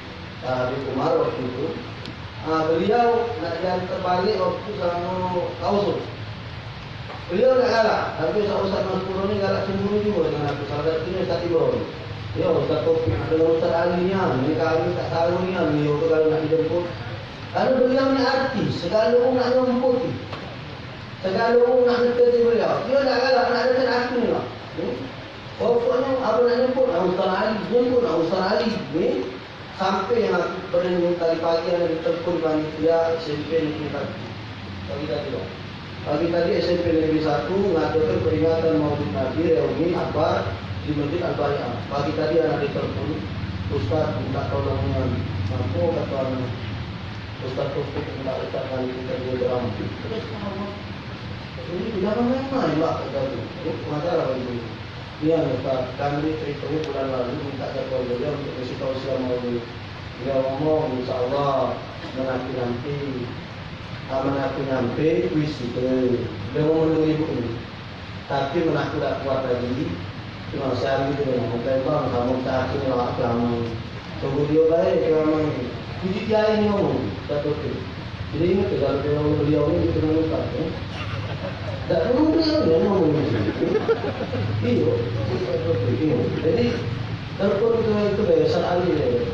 Nah, di Umar waktu itu, ah, beliau nak diantar balik waktu sama Kausul. Beliau nak galak, tapi Ustaz-Ustaz Mas Puro ni galak cemburu juga dengan aku. Salah satunya Ustaz Ibrahim. Ya, Ustaz Taufik, ada Ustaz Ali ni, ah, ni kami tak tahu ni, ah, beliau tu kalau nak dijemput. Karena beliau ni artis, segala orang nak jemput ni. Segala orang nak dekat beliau. Dia nak galak, nak dekat aku ni lah. Hmm? Pokoknya, apa nak jemput, nak Ustaz Ali. Jemput, nak Ustaz Ali. Ni, Sampai yang aku pernah tadi pagi ada ditelepon panitia S M P Negeri Satu. Pagi tadi lah. Pagi tadi S M P Negeri Satu ngadakan peringatan Maulid Nabi reuni akbar di Masjid Al Bai'ah. Pagi tadi ada ditelepon, Ustaz minta tolong dengan apa kata anu, Ustaz Taufik minta Ustaz kami kita dia drama. Terus apa? Ini jangan main-main lah kata tu. Ini pengacara bagi dia. Nian Ustaz, kami ceritonyo bulan lalu minta jadwal beliau untuk ngasih tahu siang malam ni. Beliau ngomong, insya Allah, men aku nyampe, ah, men aku nyampe, wis itu. Beliau ngomong dengan ibu ni. Tapi men aku dak kuat lagi, cuma sehari tu dengan Palembang, sama cacing lah, aku lama. Tunggu dia baik, dia memang puji dia ini ngomong, tak betul. Jadi ingat tu, kalau dia orang beliau ni, dia pernah lupa, ya. Tak perlu beliau ni ngomong ni. Iyo, iyo. Jadi, telepon ke itu deh, Ustaz Ali deh.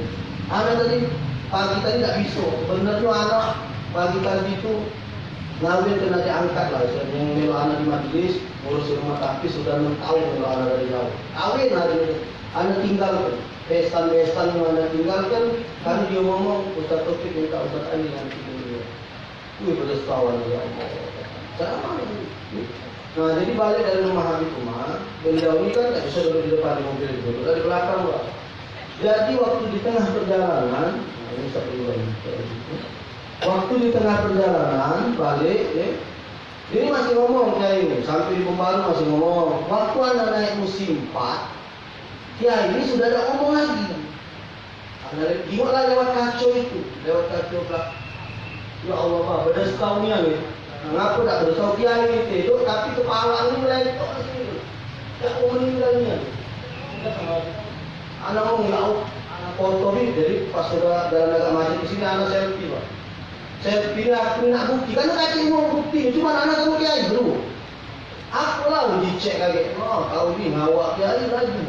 Anak tadi, pagi tadi tak bisa. Benernya anak, pagi tadi tu, ngawin kena diangkat lah. Yang melo anak di majlis, ngurus rumah tapi sudah enam tahun melo anak dari jauh. Kawin hari ni, anak tinggal tu. Besan-besan yang anda tinggalkan, kan dia ngomong, Ustaz Taufik minta Ustaz Ali nanti dulu. Wih, berdosa ya Allah. Ceramah ni. Nah, jadi balik dari rumah Habib Umar, beliau ni kan tak bisa duduk di depan di mobil, duduk di belakang lah. Jadi waktu di tengah perjalanan, nah, ini satu lagi. Waktu di tengah perjalanan balik, ya, ini masih ngomong kiai ini, sampai di Pembaru masih ngomong. Waktu anda naik musim empat, Kiai ini sudah tidak ngomong lagi. Ada tengoklah lewat kaca itu, lewat kaca belakang. Ya Allah, bah, berdosa nian ni. Nah, ngapa tak berdosa kiai ni? Tedok, tapi kepala ni meletok sini. Tak mau meninggal nian. Anak ngomong, ya Allah, anak foto ni. Jadi pas sudah jalan agak maju ke sini, anak selfie, Pak. Selfie ni aku nak bukti. Kan tak cuma bukti, cuma anak sama kiai dulu. Apalah uji cek kagek. Oh, kau ni ngawak kiai laju.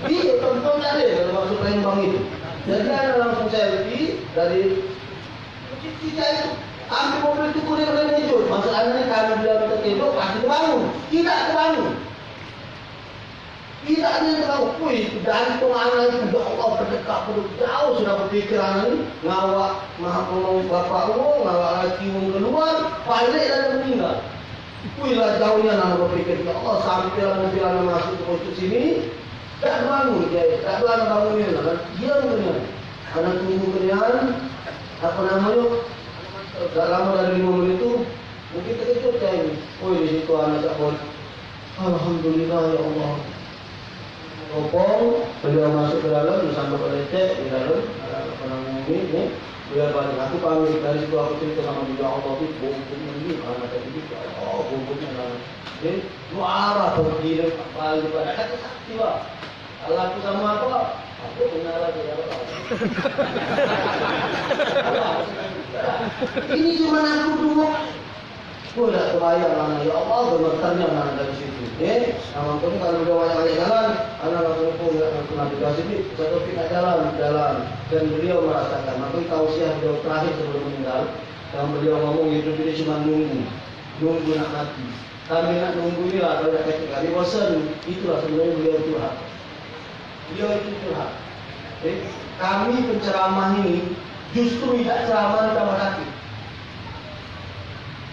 Dia tonton tak ada kalau masuk Palembang itu. Jadi, ana langsung selfie dari uji cek itu. Ambil mobil tu kuning dan hijau. Masalah ni kalau dia minta tedok, pasti terbangun. Tidak terbangun. Tidak ada yang tahu. Wih, gantung anak itu, ya Allah, berdekat, berdekat. Jauh sudah berpikir anak ini. Ngawak, ngawak bapak umur, ngawak laki umur keluar, balik dan meninggal. Wih, lah jauhnya anak berpikir, ya Allah, sampai lah mobil anak masuk ke pojok sini, tak bangun dia, tak ada anak bangun dia, kan? Dia punya. Anak tunggu kenyan, apa namanya, tak lama dari lima menit itu, mungkin terkejut dia ini. Oh, di situ anak tak boleh. Alhamdulillah, ya Allah. Kopong, beliau masuk ke dalam, disambut oleh cek di dalam, ada apa namanya ini, ini. Beliau balik, aku pamit, dari situ aku cerita sama dia, ya Allah, itu bongkoknya ini, anak tadi itu, ya Allah, bongkoknya anak. Jadi, marah pergi, balik pada kata sakti, Pak. Kalau aku sama apa? Aku benar aja, ya Allah. Ini cuma aku dua. Oh, dak kebayang lah, ya Allah, gemeternya lah dari situ. Eh, nah, makanya kalau dia banyak-banyak jalan, anak langsung pun nggak pernah dikasih duit, satu feet nak jalan, jalan. Dan beliau merasakan, makanya tausiah beliau terakhir sebelum meninggal, yang beliau ngomong hidup ini cuma nunggu, nunggu nak mati. Kami nak nunggu ini lah, kalau dak kecil kami bosan, itulah sebenarnya beliau curhat. Beliau itu curhat. Jadi, kami penceramah ini justru tidak ceramah ditambah sakit.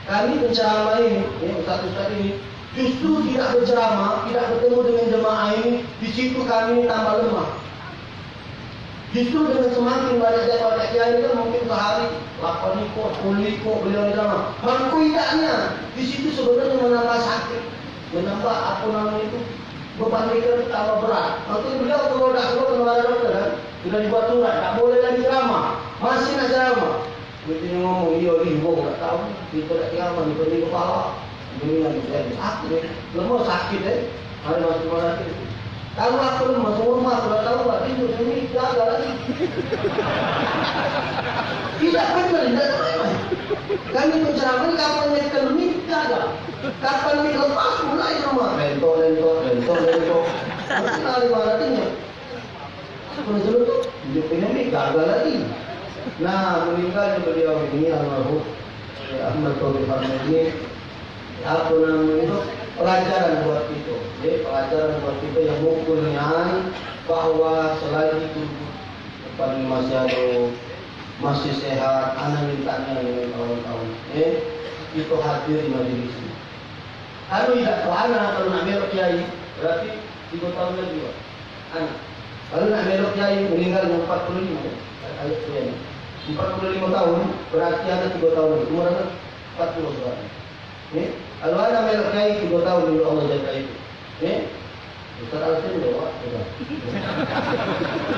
Kami penceramah ini, ya, ustaz-ustaz ini justru tidak berceramah, tidak bertemu dengan jemaah ini, di situ kami tambah lemah. Justru dengan semakin banyak jemaah kiai kan mungkin sehari lapan ikut, sepuluh ikut beliau di sana. Mangku idaknya, di situ sebenarnya menambah sakit, menambah apa namanya itu, beban pikiran tambah berat. Makanya beliau kalau dah keluar kena ada dokter kan, sudah dibuat surat, tak boleh lagi ceramah. Masih nak ceramah. Begitu ngomong, iya, iya, gua tak tahu. Kita tak ceramah, kita ni kepala. Ini yang saya sakit, eh. Lemah sakit, eh. Hari masuk rumah sakit. Kalau aku lemah, semua rumah aku tak tahu, Pak. Itu sini gagal lagi. Tidak benar, tidak tahu. Kami penceramah ni kapan nyekel ni gagal. Kapan ni lepas, mulai semua. Lentok, lentok, lentok, lentok. Nanti lari mana dia? Aku dah tu, dia punya mik gagal lagi. Nah, meninggal beliau ini, almarhum, eh, Ahmad Taufik Ahmad ini, apa namanya itu, pelajaran buat kita. Ya, pelajaran buat kita yang mukul nian bahwa selagi tubuh paling masih ada, masih sehat, anak minta nian dengan kawan-kawan. Ya, kita hadir di majlis ini. Kalau tidak tahu anak, kalau nak melok kiai, berarti tiga tahun lagi, Pak. Anak. Kalau nak melok kiai, meninggal umur empat puluh lima, ya. Ayat kiai. Empat puluh lima tahun, berarti anak tiga tahun lagi. Umur anak empat puluh sekarang. Ya. Kalau anak melok kiai, tiga tahun dulu Allah jaga itu. Ya. Ustaz Alvin udah, Pak. Udah.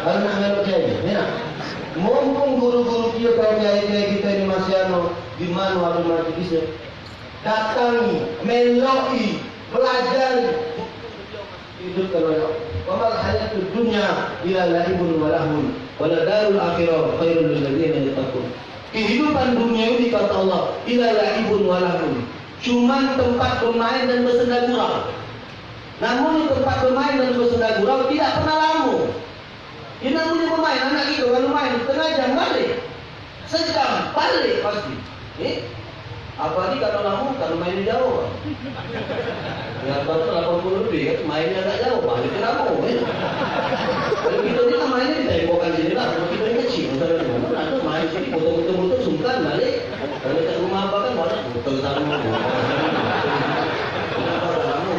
Kalau nak melok kiai, ya. Mumpung guru-guru kita, kiai-kiai kita ini masih anu, di mana ada majlisnya? Datangi, meloki, pelajari. Hidupkan oleh Allah. Wa mal hayatud dunya illa la'ibun wa lahwun, wa la darul akhirah khairul lil ladzina yattaqun. Kehidupan dunia ini, kata Allah, illa la'ibun wa lahwun. Cuman tempat bermain dan bersenda gurau. Namun tempat bermain dan bersenda gurau tidak pernah lama. Dia nak punya pemain, anak kita kalau main, setengah jam balik. Sejam balik pasti. Eh? Apalagi kalau lama, kalau main di jauh. Ya, baru lapan puluh lebih kan, mainnya agak jauh, balik ke lama, eh. Kalau kita ni kan mainnya di tembokan sini lah, kalau kita ni kecil, misalnya, mana ada main sini, muter-muter-muter, sungkan balik. Kalau kat rumah apa kan, banyak muter sana, muter sana. Kenapa tak lama?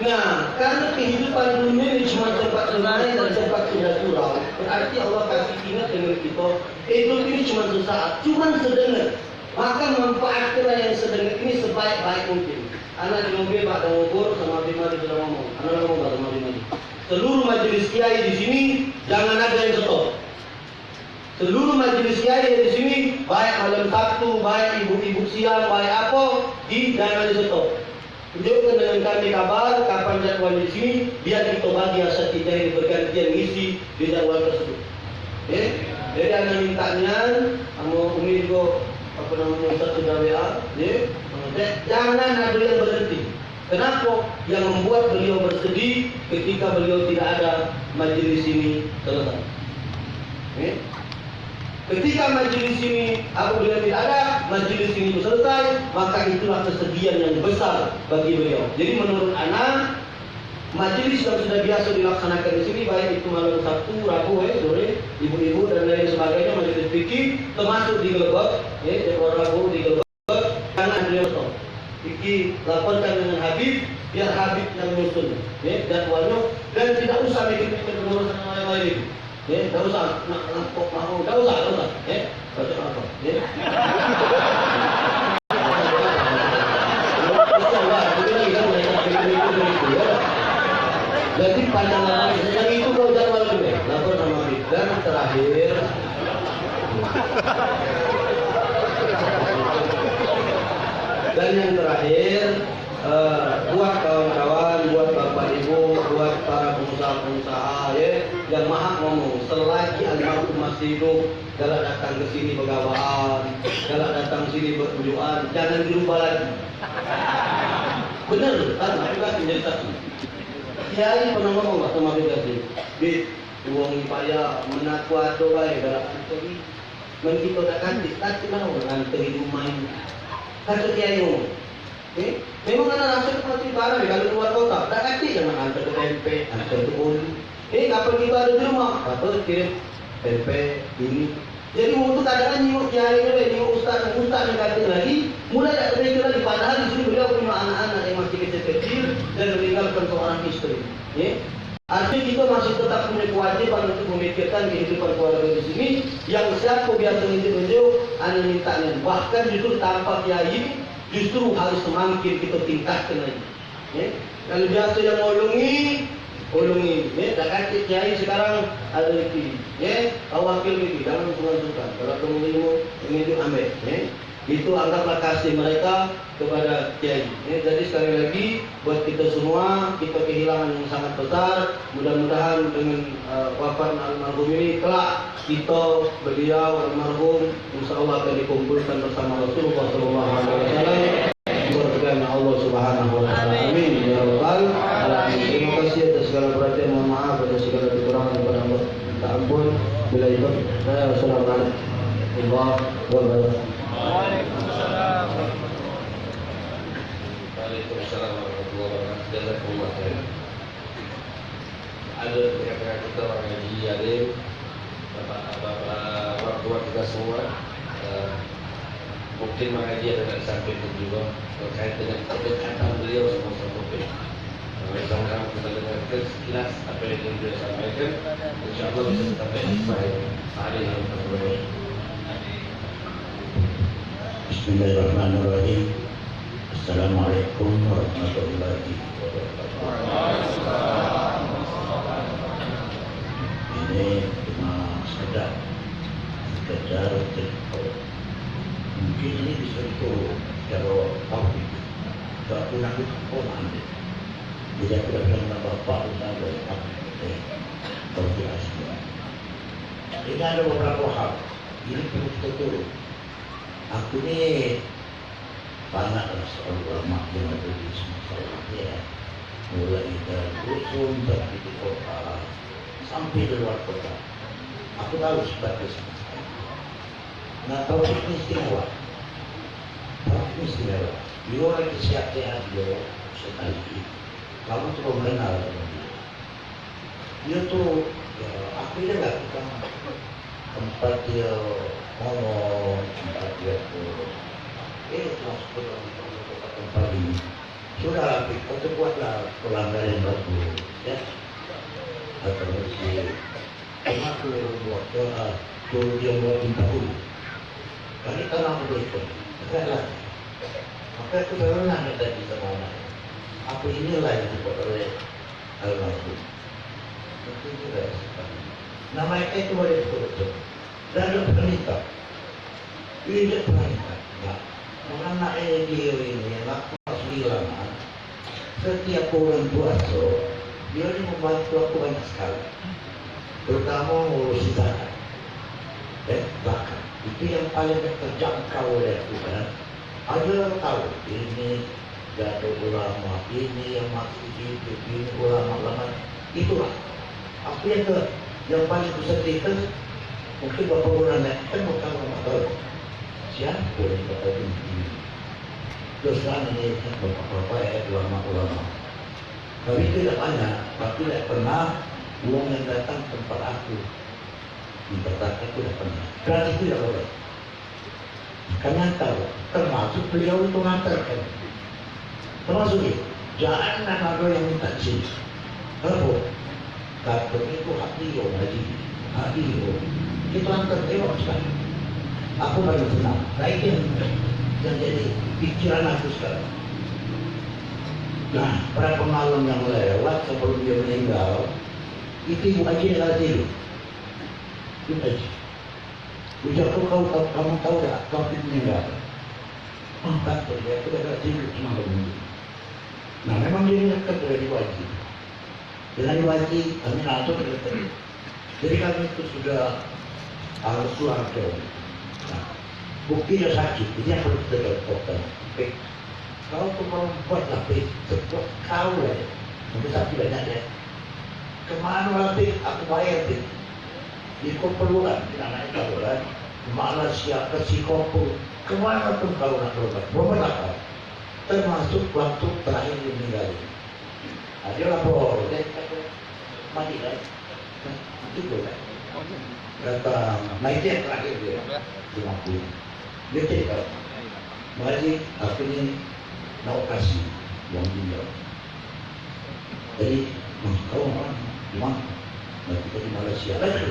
Nah, karena kehidupan dunia ini cuma tempat bermain dan tempat bergurau, berarti Allah kasih ingat dengan kita, hidup ini cuma sesaat, cuma sedengar. Maka manfaatkanlah yang sedengar ini sebaik-baik mungkin. Anak di mobil, Pak, dah ngukur sama Habib Madi sudah ngomong. Anak dah ngomong sama Habib Madi. Seluruh majelis kiai di sini, jangan ada yang stop. Seluruh majelis kiai di sini, baik malam Sabtu, baik ibu-ibu siang, baik apa, di jangan di stop. Tunjukkan dengan kami kabar kapan jadwal di sini, biar kita bagi aset kita ini bergantian ngisi di jadwal tersebut. Ya? Jadi anak minta nian, sama Umi juga, apa namanya, Ustaz sudah W A, ya? Jangan ada yang berhenti. Kenapa? Yang membuat beliau bersedih ketika beliau tidak ada, majelis ini selesai. Ya? Ketika majelis ini apabila tidak ada, majelis ini itu selesai, maka itulah kesedihan yang besar bagi beliau. Jadi menurut ana, majelis yang sudah biasa dilaksanakan di sini, baik itu malam Sabtu, Rabu, eh, sore, ibu-ibu dan lain sebagainya, majelis fikih, termasuk di Gelebek, eh, jadwal Rabu di Gelebek, jangan beliau stop. Iki laporkan dengan Habib, biar Habib yang nyusun, eh, jadwalnya, dan tidak usah mikir-mikir urusan yang lain-lain. Ya, dak usah nak lapor mau, dak usah, dak usah. Ya, baca apa? Ya. Jadi panjang lama yang itu kau jadwal dulu. Lapor sama kita. Dan terakhir, dan yang terakhir, Eh, buat kawan-kawan, buat bapak ibu, buat para pengusaha-pengusaha, ya, yang mahak ngomong, selagi almarhum masih hidup, galak datang ke sini begawaan, galak datang sini berujukan, jangan dirubah lagi. Bener, kan? Aku kan menjadi saksi. Kiai pernah ngomong waktu maghrib tadi, "Bit, uang ni payah, menaku ado bae, galak anteri." Men kito dak katik, katik lah orang anteri rumah ini. Katik kiai ngomong. Eh, memang ana raso tu masih barang kalu luar kota. Dak katik jangan antar ke tempe, antar ke bolu. Eh, kapan kito ado di rumah, apa kirim tempe, ini. Jadi, wong tu kadang nyingok kiai ni, nyingok ustaz, ustaz yang katik lagi, mulai dak terpikir lagi. Padahal di sini beliau punya anak-anak yang masih kecil-kecil dan meninggalkan seorang isteri. Ya. Artinya kita masih tetap punya kewajiban untuk memikirkan kehidupan keluarga di sini. Yang siapa biasa nginjek-nginjek, ana minta ni. Bahkan justru tanpa kiai, justru harus semakin kita tingkatkan lagi. Ya. Kalau biasa yang ngolongi, ngolongi. Ya. Dak katik kiai sekarang ada lagi. Ya. Wakil lagi, jangan sungkan-sungkan. Kalau kamu ilmu, nginjek ambil. Ya. Itu anggaplah kasih mereka kepada kiai. Ya, jadi sekali lagi, buat kita semua, kita kehilangan yang sangat besar. Mudah-mudahan dengan, eh, wafatnya almarhum ini, kelak kita, beliau, almarhum, insya Allah akan dikumpulkan bersama Rasulullah sallallahu alaihi wasallam di surganya Allah Subhanahu wa taala. Amin. Amin ya rabbal alamin. Terima kasih atas segala perhatian. Mohon maaf atas segala kekurangan dan minta ampun. Bila itu, eh, assalamualaikum warahmatullahi wabarakatuh. Waalaikumsalam warahmatullahi wabarakatuh. Jazakumullah khairan. Ada tengah-tengah kita orang ngaji alim, bapak, bapak, orang tua kita semua, eh, mungkin mengaji ada nak disampaikan juga terkait dengan kedekatan beliau sama Ustaz Taufik. Kalau sama-sama kita dengarkan sekilas apa yang beliau sampaikan, insya Allah bisa kita ambil hikmah yang ada dalam pertemuan ini. Bismillahirrahmanirrahim. Assalamualaikum warahmatullahi wabarakatuh. Ini cuma sekedar, sekedar cerita. Mungkin ini bisa diturun secara publik. Tak pernah kita pernah ambil. Jadi aku dah bilang dengan bapak pun ada, eh, kau tidak semua. Ini ada beberapa hal. Ini perlu kita turun. Aku ni banyak lah soal ulama yang ada di Sumatera Utara, ya. Mulai dari Dusun, sampai di kota, sampai di luar kota. Aku tahu sebagai sama sekali. Nah, Taufik ni istimewa. Taufik ni istimewa. Dia orang yang sihat-sihat dia sekali. Kamu terus mengenal dengan dia. Dia tu, ya, aku dia lah tukang tempat dia ngomong, tempat dia tu. Eh, terus aku dalam tempat ini. Sudah, kau tu buatlah pelanggaran bagus, ya. Atau masjid. Cuma aku buat doa, suruh dia buat minta dulu. Kali tanah aku berikan. Enggak lah. Maka aku selalu nanya tadi sama orang. Apa inilah yang dibuat oleh almarhum? Itu juga. Nama itu boleh betul-betul. Dan ada permintaan. Ini permintaan. Nah, mengenai dia ini, anak kelas sembilan, ah. Setiap bulan puasa, dia ni membantu aku banyak sekali. Terutama ngurusi zakat. Eh, zakat. Itu yang paling terjangkau oleh aku, kan. Ada orang tahu, ini jatuh ulama, ini yang masih hidup, ini ulama lama. Itulah. Apa yang ke, yang paling kusedihkan, Mungkin bapak orang lain kan bukan orang tahu. Siapa yang bakal ganti? Terus terang ni kan bapak-bapak ya, ulama-ulama. Kami tu dah banyak, tapi dah pernah uang yang datang tempat aku. Di tempat aku dah pernah. Berarti tu dah boleh. Kan nyata, termasuk beliau itu ngantarkan. Termasuk dia. Jangan ada yang minta di sini. Kenapa? Katanya itu hak dia, Haji. Hak dia. Kita antar dia, Pak Ustaz. Aku paling senang. Nah, itu yang, yang jadi pikiran aku sekarang. Nah, berapa malam yang lewat sebelum dia meninggal, itu Ibu Haji yang ada tidur. Ibu Haji. Ujar aku, "Kau, kau, kamu tahu tak, kau ini meninggal?" "Oh, tak tahu, dia, aku dah tidur semalam ini." Nah, memang dia ingatkan dari wajib. Dengan wajib, kami langsung ke dekat. Jadi kami itu sudah harus keluarga. Nah, bukti dia sakit, ini yang perlu kita contohkan. Oke. Kau tu perempuan tapi sebuah kau lah ya. Mungkin sakit banyak ya. Kemana nanti aku bayar ni? Di Kopeluan, di anak itu kan. Malaysia ke Singapura. Kemana pun kau nak berobat. Berobat apa? Termasuk waktu terakhir dia meninggal. Nah, dia lapor, dia kata, mati kan? Nah, itu kan. Kata, nah itu yang terakhir dia. Dia mati. Dia cerita, "Mari, aku ni nak operasi, yang ginjal." Jadi, "Mas, kau orang di mana?" "Nah, kita di Malaysia." Lagi.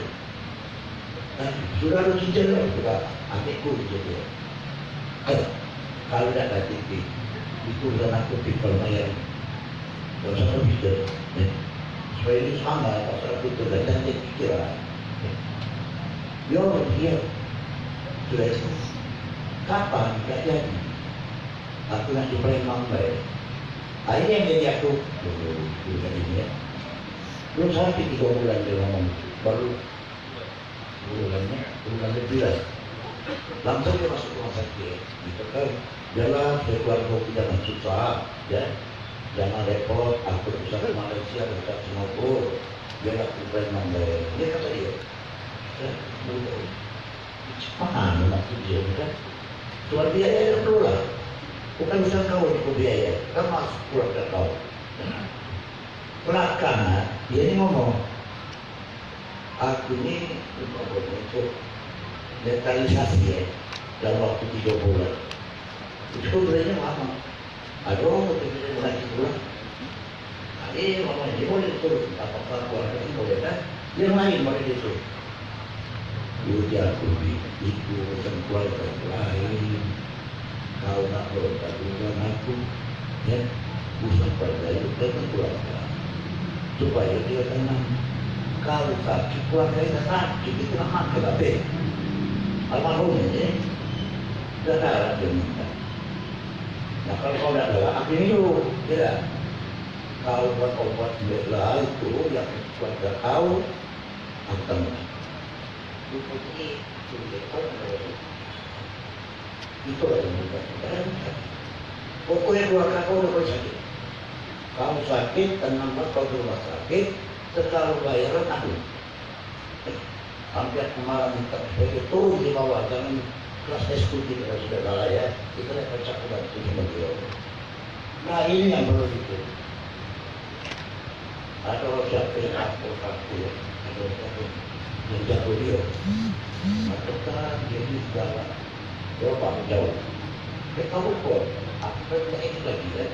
Nah, sudah ada ginjal lah, kita ambil pun ginjal dia. Eh, kalau tidak ada titik, itu urusan aku, people bayar. Gak usah kau pikir. Eh, supaya ini semangat, pasal aku tu dah cantik pikiran. Eh, yo, iya. Sudah itu, kapan gak jadi? Aku nak di Palembang bae. Akhirnya yang jadi aku, oh, itu jadi dia. Belum sampai tiga bulan dia ngomong, baru bulan, bulan lebih lah. Langsung dia masuk rumah sakit. Gitu kan. Biarlah, saya keluarga kita kan susah, ya. Jangan repot, aku susah ke Malaysia, susah Singapura. Biarlah, kita memang baik. Dia kata dia. Ya, betul. Mana maksud dia ni kan? Soal biaya yang perlu lah. Bukan urusan kau ni, kau biaya. Kan masuk keluarga kau. Belakangan, dia ni ngomong, "Aku ni, apa ni, untuk netalisasi ya, dalam waktu tiga bulan." Itu sebenarnya lama. Aduh, betul-betul lagi pulang. Tadi mama ini boleh turun, apa-apa keluarga ini boleh kan? Yang lain boleh dia turun. Ujar aku, "Itu urusan keluarga lain. Kau nak berobat dengan aku, ya? Urusan keluarga itu kan keluarga. Supaya dia tenang. Kalau sakit, keluarga itu sakit, itu nak makan habis." Almarhum ini, dah kalah dia minta. Nah, kalau kau nak galak, aku ni dulu, ya tak? Kau buat obat bela itu yang keluarga kau, aku tambah. Itu ni, itu dia, kau nak galak. Itu lah yang buat. Pokoknya keluarga kau udah boleh sakit. Kau sakit, tenang banget kau ke rumah sakit, sekarang bayaran aku. Hampir kemarin minta supaya dia turun di bawah, jangan keras eksekutif kalau sudah kalah ya. Kita nak baca Quran itu sama dia. Nah, ini yang perlu itu. Ada orang siapa yang aku kaki ya, ada orang siapa yang jago dia. Maka dia ni segala lubang jauh. Dia tahu pun, apa yang itu lagi ya.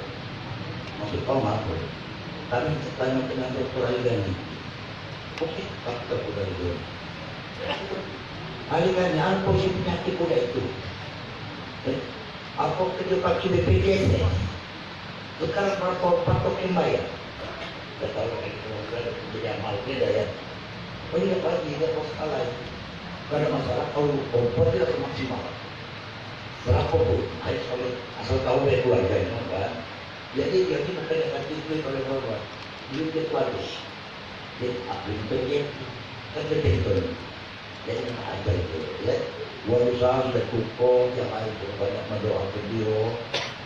Maksud kau apa? Kami tanya dengan doktor Aidani. Oke, faktor kuda itu. Akhirnya, apa sih penyakit kuda itu? Eh, apa kerja pakai B P J S? Sekarang berapa, berapa kembali ya? Kita tahu kan, kita jadi amal beda ya. Oh iya, pagi, tidak masalah. Tidak ada masalah, kalau obat tidak maksimal. Berapa pun, ayo, asal, asal tahu dari keluarga ini, kan? Jadi, dia ni bukan nak ganti duit oleh orang. Duit dia tu habis. Dia tak boleh bayar. Kan dia betul. Jadi, nak ajar dia, ya. Wali Salam dan Kuko yang lain tu banyak mendoakan dia.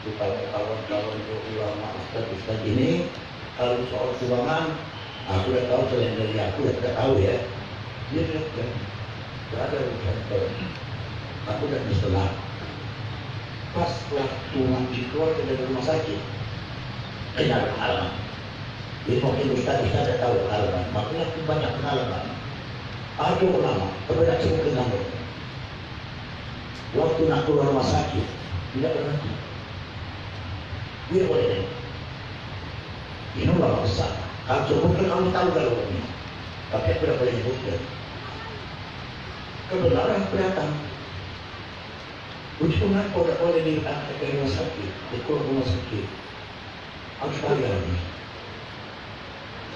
Terutama kawan-kawan dia, ulama, ustaz-ustaz ini. Kalau soal keuangan, aku dah tahu, selain dari aku, dah tidak tahu, ya. Dia tidak, Ado urusan tu. Aku dah diselah. Pas waktu ngaji keluar dari rumah sakit, kena pengalaman. Jadi mungkin ustaz-ustaz dah tahu pengalaman. Makanya aku banyak pengalaman. Ada ulama, tapi nak sebut nama. Waktu nak keluar rumah sakit, tidak pernah. Dia boleh tengok. Ini ulama besar. Kalau sebutkan kamu tahu kalau ini. Tapi aku tidak boleh sebutkan. Kebenaran kelihatan. Itu kenapa tidak boleh diangkat dari rumah sakit, dikeluar rumah sakit? Harus bayar.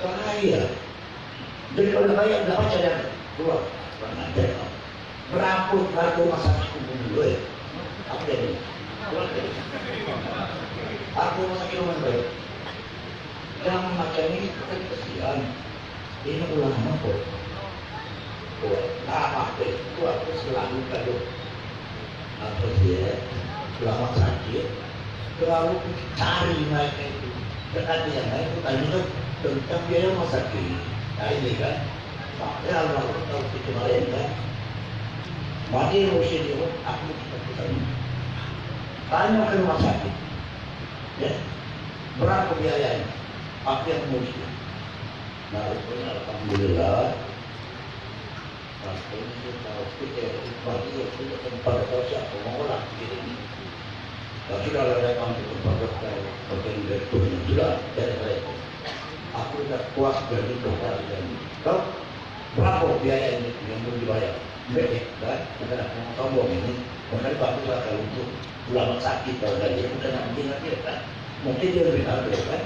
Bahaya. Jadi kalau dah bayar, dah baca dah. Keluar. Kurang ajar kau. Berapa harga rumah sakit umum dulu, eh? Apa dia ni? Keluar dia. Harga rumah sakit umum dulu. Jangan macam ni, kita kesian. Ini ulama kok. Kuat. Nah, apa tu? Kuat tu selalu kalau apa dia, ulama sakit, terlalu cari mereka itu. Dan ada yang lain tu tanya tu tentang biaya rumah sakit. Nah, ini kan. Makanya Allah tahu kita kemarin kan. Mati mesti dia, aku kita tanya. Tanya ke rumah sakit. Ya. Berapa biayanya? Apa yang mesti? Nah, rupanya alhamdulillah. Nah, ini dia tahu, kita bagi, kita tempat tahu siapa mau orang kita ini. Nah, sudah lah datang ke tempat dokter, bagian direkturnya. Sudah, beres, beres. Aku dah puas dari dokter dan, tahu berapa biaya ini yang belum dibayar? Baik, kan? Kita nak ngomong sombong ini. Makanya bagus lah kalau untuk ulama sakit kalau tadi, bukan nak bikin lagi, kan? Mungkin dia lebih tahu, kan?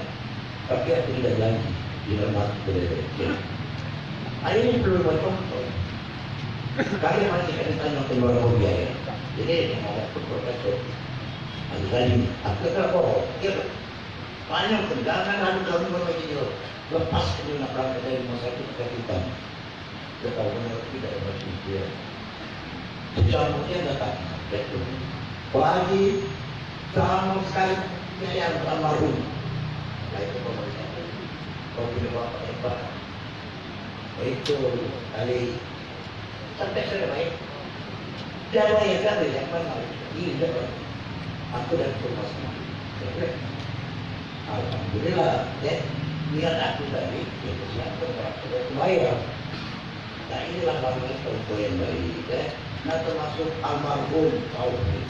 Tapi aku tidak janji, dia mati berderet. Hari ini perlu buat contoh. Kalian masih kena tanya keluar biaya. Jadi, dia ngomong pun profesor. Aku tadi, aku tak bohong. Dia banyak tendangan, lalu kamu bermain dia. Lepas dia nak berangkat dari rumah sakit, kita kita. Dia tahu benar tidak ada manusia. Sejak kemudian datang, dia tu. Pagi, sama sekali, dia yang almarhum. Nah, itu pemeriksaan. Kau punya bapak hebat. Itu kali. Sampai sudah baik. Dia bayar kan, dia yang mana? Ini dia, Pak. Aku dah terima semua. Dia bilang, alhamdulillah, ya. Niat aku tadi, ya, siapa, aku dah bayar. Nah, inilah namanya contoh yang baik, ya. Nah, termasuk almarhum Taufik.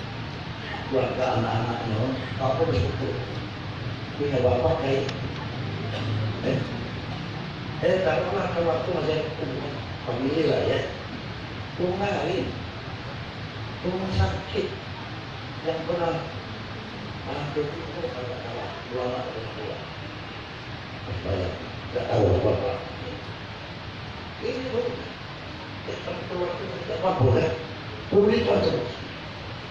Keluarga anak-anaknya, apa bersyukur. Punya bapak kayak, eh, eh, taruhlah kalau aku masih punya family lah, ya. Rumah lain. Rumah sakit yang pernah, ah, dua puluh, kalau nggak salah, dua anak, dua anak. Banyak. Nggak tahu apa-apa. Ini baru. Ya, kalau keluar itu tidak apa-apa, kan? Publik kan terus.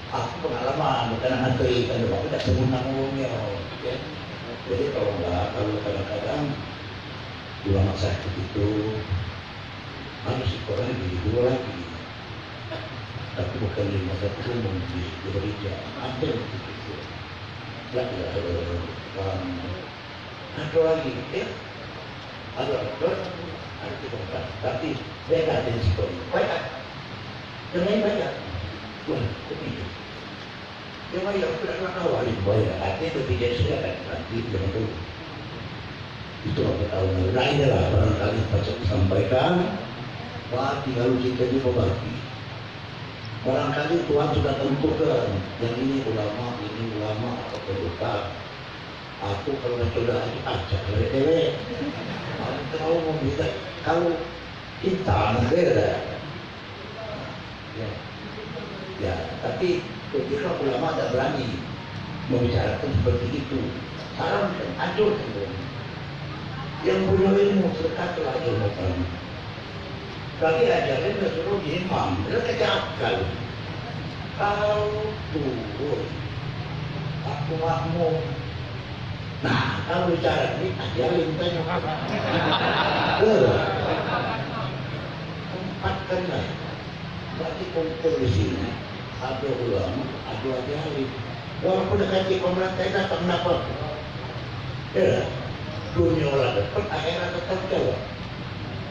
Aku pengalaman, bukan ngantri, kan, aku tidak sebut nama orangnya, ya. Jadi, tolonglah, kalau kadang-kadang di rumah sakit itu harus sekolah di dua lagi. Tapi bukan di rumah sakit umum, di gereja. Ada begitu. Lagi ada orang. Ada lagi, ya. Ada orang, ada tiga orang. Tapi beda dari sekolah. Banyak. Yang lain banyak. Wah, kok gitu? Yang lain aku tidak pernah tahu ada yang banyak. Artinya itu tidak sudah kan. Nanti dia itu. Itu aku tahu. Nah, inilah barangkali patut disampaikan. Berarti kalau kita ini berbagi. Barangkali Tuhan sudah tentukan yang ini ulama, ini ulama atau bukan. Aku kalau dah sudah itu acak dari dewek. Aku tahu mau kita kalau kita beda. Ya. Ya, tapi ketika ulama tak berani membicarakan seperti itu, sarankan, anjurkan. Yang punya ilmu, sedekahkanlah ilmu kamu. Tapi ajarin dia suruh imam, dia kejahatan. Kau turun, aku makmum. Nah, kalau bicara ni, ajarin tanya. Tempatkanlah. Berarti kumpul di sini, ada ulama, ada ahli. Walaupun dah kaji pemerintah datang dapat. Ya, dunia orang dapat, akhirat tetap jauh.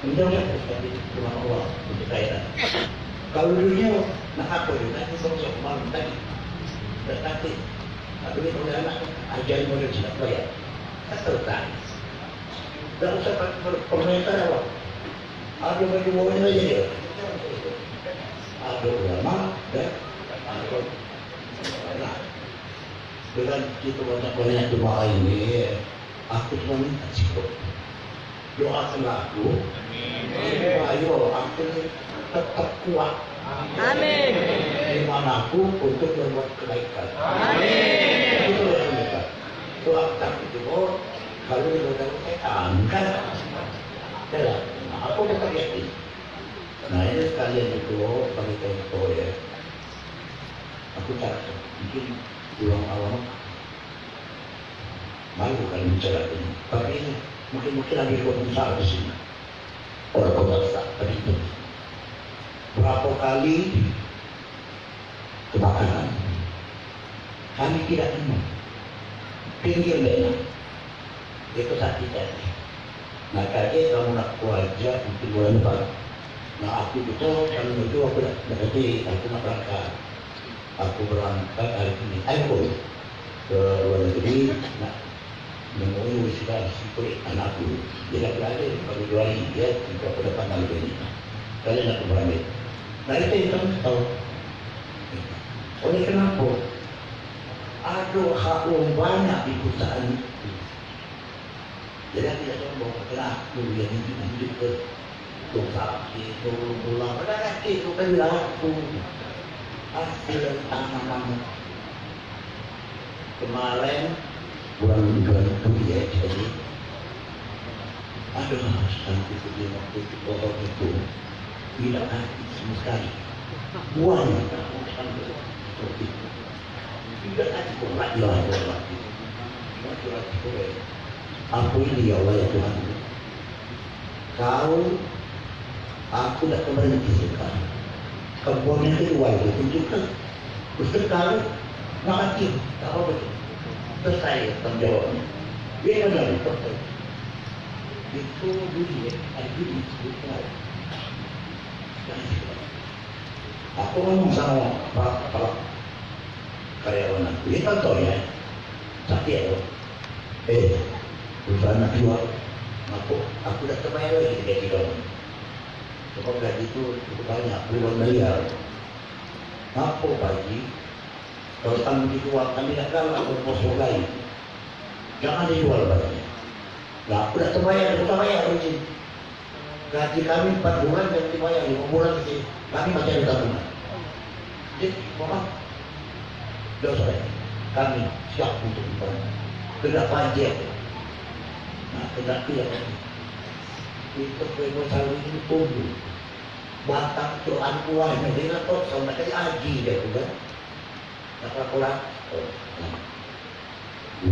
Menjauh dari ulama Allah, untuk kaitan. Kalau dunia, nak apa dia? Nak nyumbang siapa malam tadi? Dak kate. Nak duit oleh anak, ajar model silat bayar. Kan selesai. Dak usah per-, per-, permainkan awak. Ada baju bawahnya aja dia. Ada ulama, dah. Ada. Nah, dengan kita banyak-banyak doa ini, aku cuma minta cukup. Doakanlah aku, supaya aku tetap kuat. Amin. Iman aku untuk berbuat kebaikan. Amin. Itu yang minta. Doa aku juga, kalau dia berdoa setan, kan? Dah lah, aku tetap yakin. Nah, ini sekalian juga bagi contoh, ya. Aku tak mungkin ulang awal malu kali bicara ini. Tapi ini mungkin-mungkin ada dua besar di sini. Orang kota besar tadi itu. Berapa kali kebakaran? Kami tidak nemu. Pinggir bena. Itu sakit hati. Nah, kaget kamu nak kuaja untuk bulan depan. Nah, aku betul kalau itu aku nak berhenti, aku nak berangkat. Aku berangkat hari ini. Ayo, boy. Ke luar negeri, nak menemui wisuda si kulit anakku. Dia dah berada pada dua hari, ya, kita pada tanggal dua ini. Kalian nak berambil. Nah, itu yang kamu tahu. Oleh kenapa? Ada hak orang banyak di perusahaan itu. Jadi, aku dak sombong, kena aku yang hidup, hidup ke. Tok sakit, tolong pulang. Pada sakit, bukan laku. Hasil dari tanaman. Kemarin, bulan, bulan itu, ya, jadi, aduh, nanti tu dia waktu itu, pohon itu, tidak mati sama sekali. Buahnya, tidak ada, tidak ada. Cuma curhat, curhat. Apa ini, ya Allah, ya Tuhan? Kau, aku dak kemarin disekat. Kebun yang kedua itu pun juga disekat. Mati, tak apa-apa tu. Selesai tanggung jawabnya. Dia kan dari kota. Itu dunia, ada dunia, dunia. Aku ngomong sama para, para karyawan aku, dia kan tahu ya, sakit aku. Eh, perusahaan nak jual, aku, aku dah terbayar lagi gaji kamu. Sebab gaji tu cukup banyak, puluhan miliar. Apa, Pak Haji? Kalau kamu dijual, kami dah galak berpos lain. Jangan dijual, Pak Haji. Lah, aku dah terbayar, aku tak bayar, Pak Haji. Gaji kami empat bulan, jangan dibayar, lima bulan, Pak Haji. Kami masih ada tabungan. Jadi, Bapak, dah, saya, kami siap untuk membantu. Kena pajak. Nah, kena tu ya, Pak Haji. Itu kue sawit ini tumbuh. Batang tu anu buahnya, dia nak potong, nak jadi haji dia tu kan. Nak laporan. Oh, nah.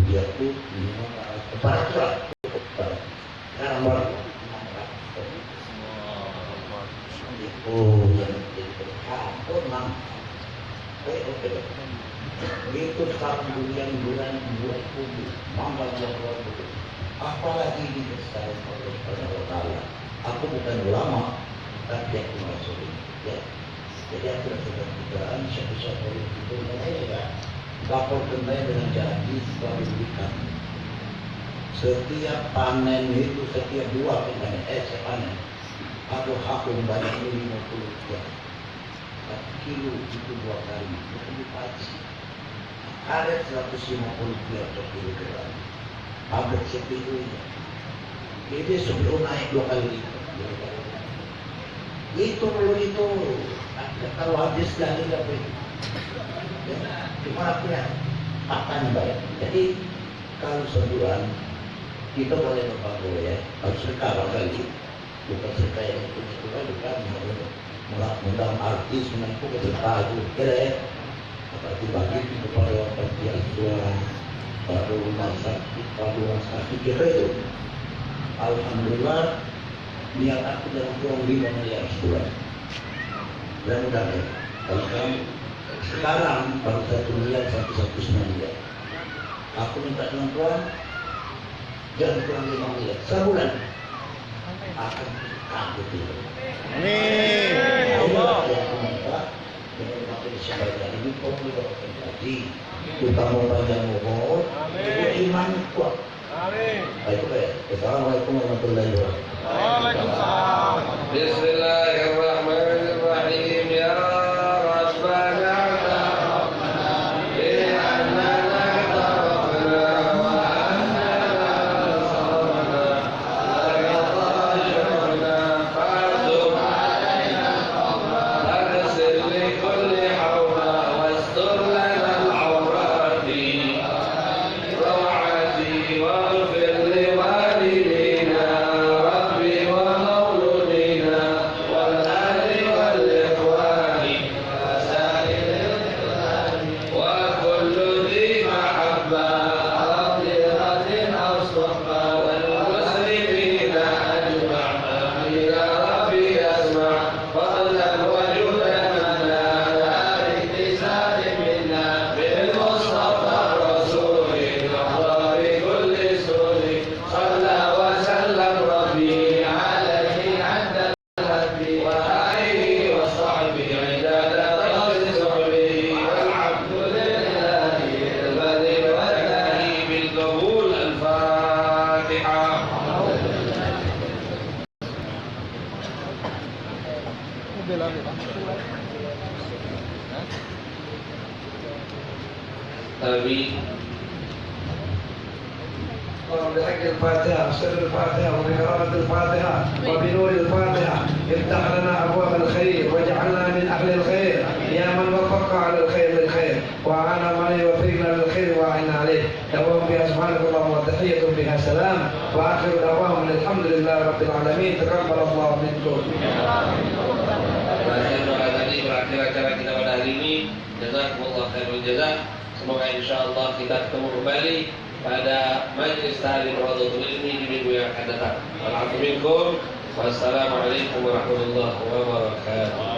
Dia tu, ini, tempat tu lah. Sekarang baru. Oh, yang jadi berkah. Oh, nah. Itu sekarang durian, durian buat kubu, mangga buat kubu. Apalagi dikasih oleh Allah Subhanahu wa Taala. Aku bukan ulama, tapi aku masuk ini. Ya. Jadi aku rasa kebutuhan siapa-siapa yang timbul dengan saya juga. Lapor ke saya dengan janji setelah diberikan. Setiap panen itu, setiap buah panen, eh, saya panen, aku hakun banyak ini lima puluh rupiah. Satu kilo itu dua kali, itu pagi. Karet seratus lima puluh rupiah per kilogram. Pabrik sepiku ini. Jadi sebelum naik dua kali lipat. Itu perlu itu. Tidak tahu habis dari apa itu. Ya, cuma aku yang makan baik. Jadi kalau sebulan kita boleh berbangga ya. Harus sekarang kali. Bukan serta yang itu, itu kan bukan, mengundang artis, menang itu ke serta itu, kira ya. Bagi-bagi kepada panti asuhan, pada rumah sakit, pada rumah sakit, kira itu. Alhamdulillah, niat aku dalam kurang lima miliar sebulan. Mudah-mudahan ya. Kalau sekarang, sekarang baru satu miliar sampai satu setengah miliar. Aku minta bantuan, jangan kurang lima miliar sebulan. Akan kaget itu. Amin. Ya Allah. Jadi, tambah panjang umur, iman kuat. Amin. Baik, baik. Assalamualaikum warahmatullahi wabarakatuh. Waalaikumsalam. Bismillahirrahmanirrahim. Ya Rabbana, bi annana iqtarafna wa annana absarna. فاغفر لكل حوبة واستر لنا العورات والروعات واغفر لوالدينا رب ومولودينا والأهل والإخوان وسائر الإخوان وكل ذي محبة رضية أو صحبة والمسلمين أجمع. آمين يا رب اسمع فضلا وجودا منا على اتصال منا بالمصطفى الرسول نحظى بكل سور. صلى وسلم ربي عليه عند وآله وصحبه عداد قدر سحره والحمد لله البديع والداعي بالقبول. الفاتحة. آمين. اللهم بحق الفاتحة، بسر الفاتحة، وبكرامة الفاتحة، وبنور الفاتحة، افتح لنا أبواب الخير، واجعلنا من أهل الخير، يا من وفق على الخير للخير، وأعان من يوفقنا للخير وأعنا عليه. دعواهم فيها سبحانك اللهم وتحيتهم فيها سلام، وآخر دعواهم أن الحمد لله رب العالمين. تقبل الله منكم. Berakhir doa tadi, berakhir acara kita pada hari ini. Jazakumullah khairul jazak. Semoga insyaallah kita ketemu kembali pada majlis taklim Raudhatul Ilmi di minggu yang akan datang. Wal afu minkum. Wassalamualaikum warahmatullahi wabarakatuh.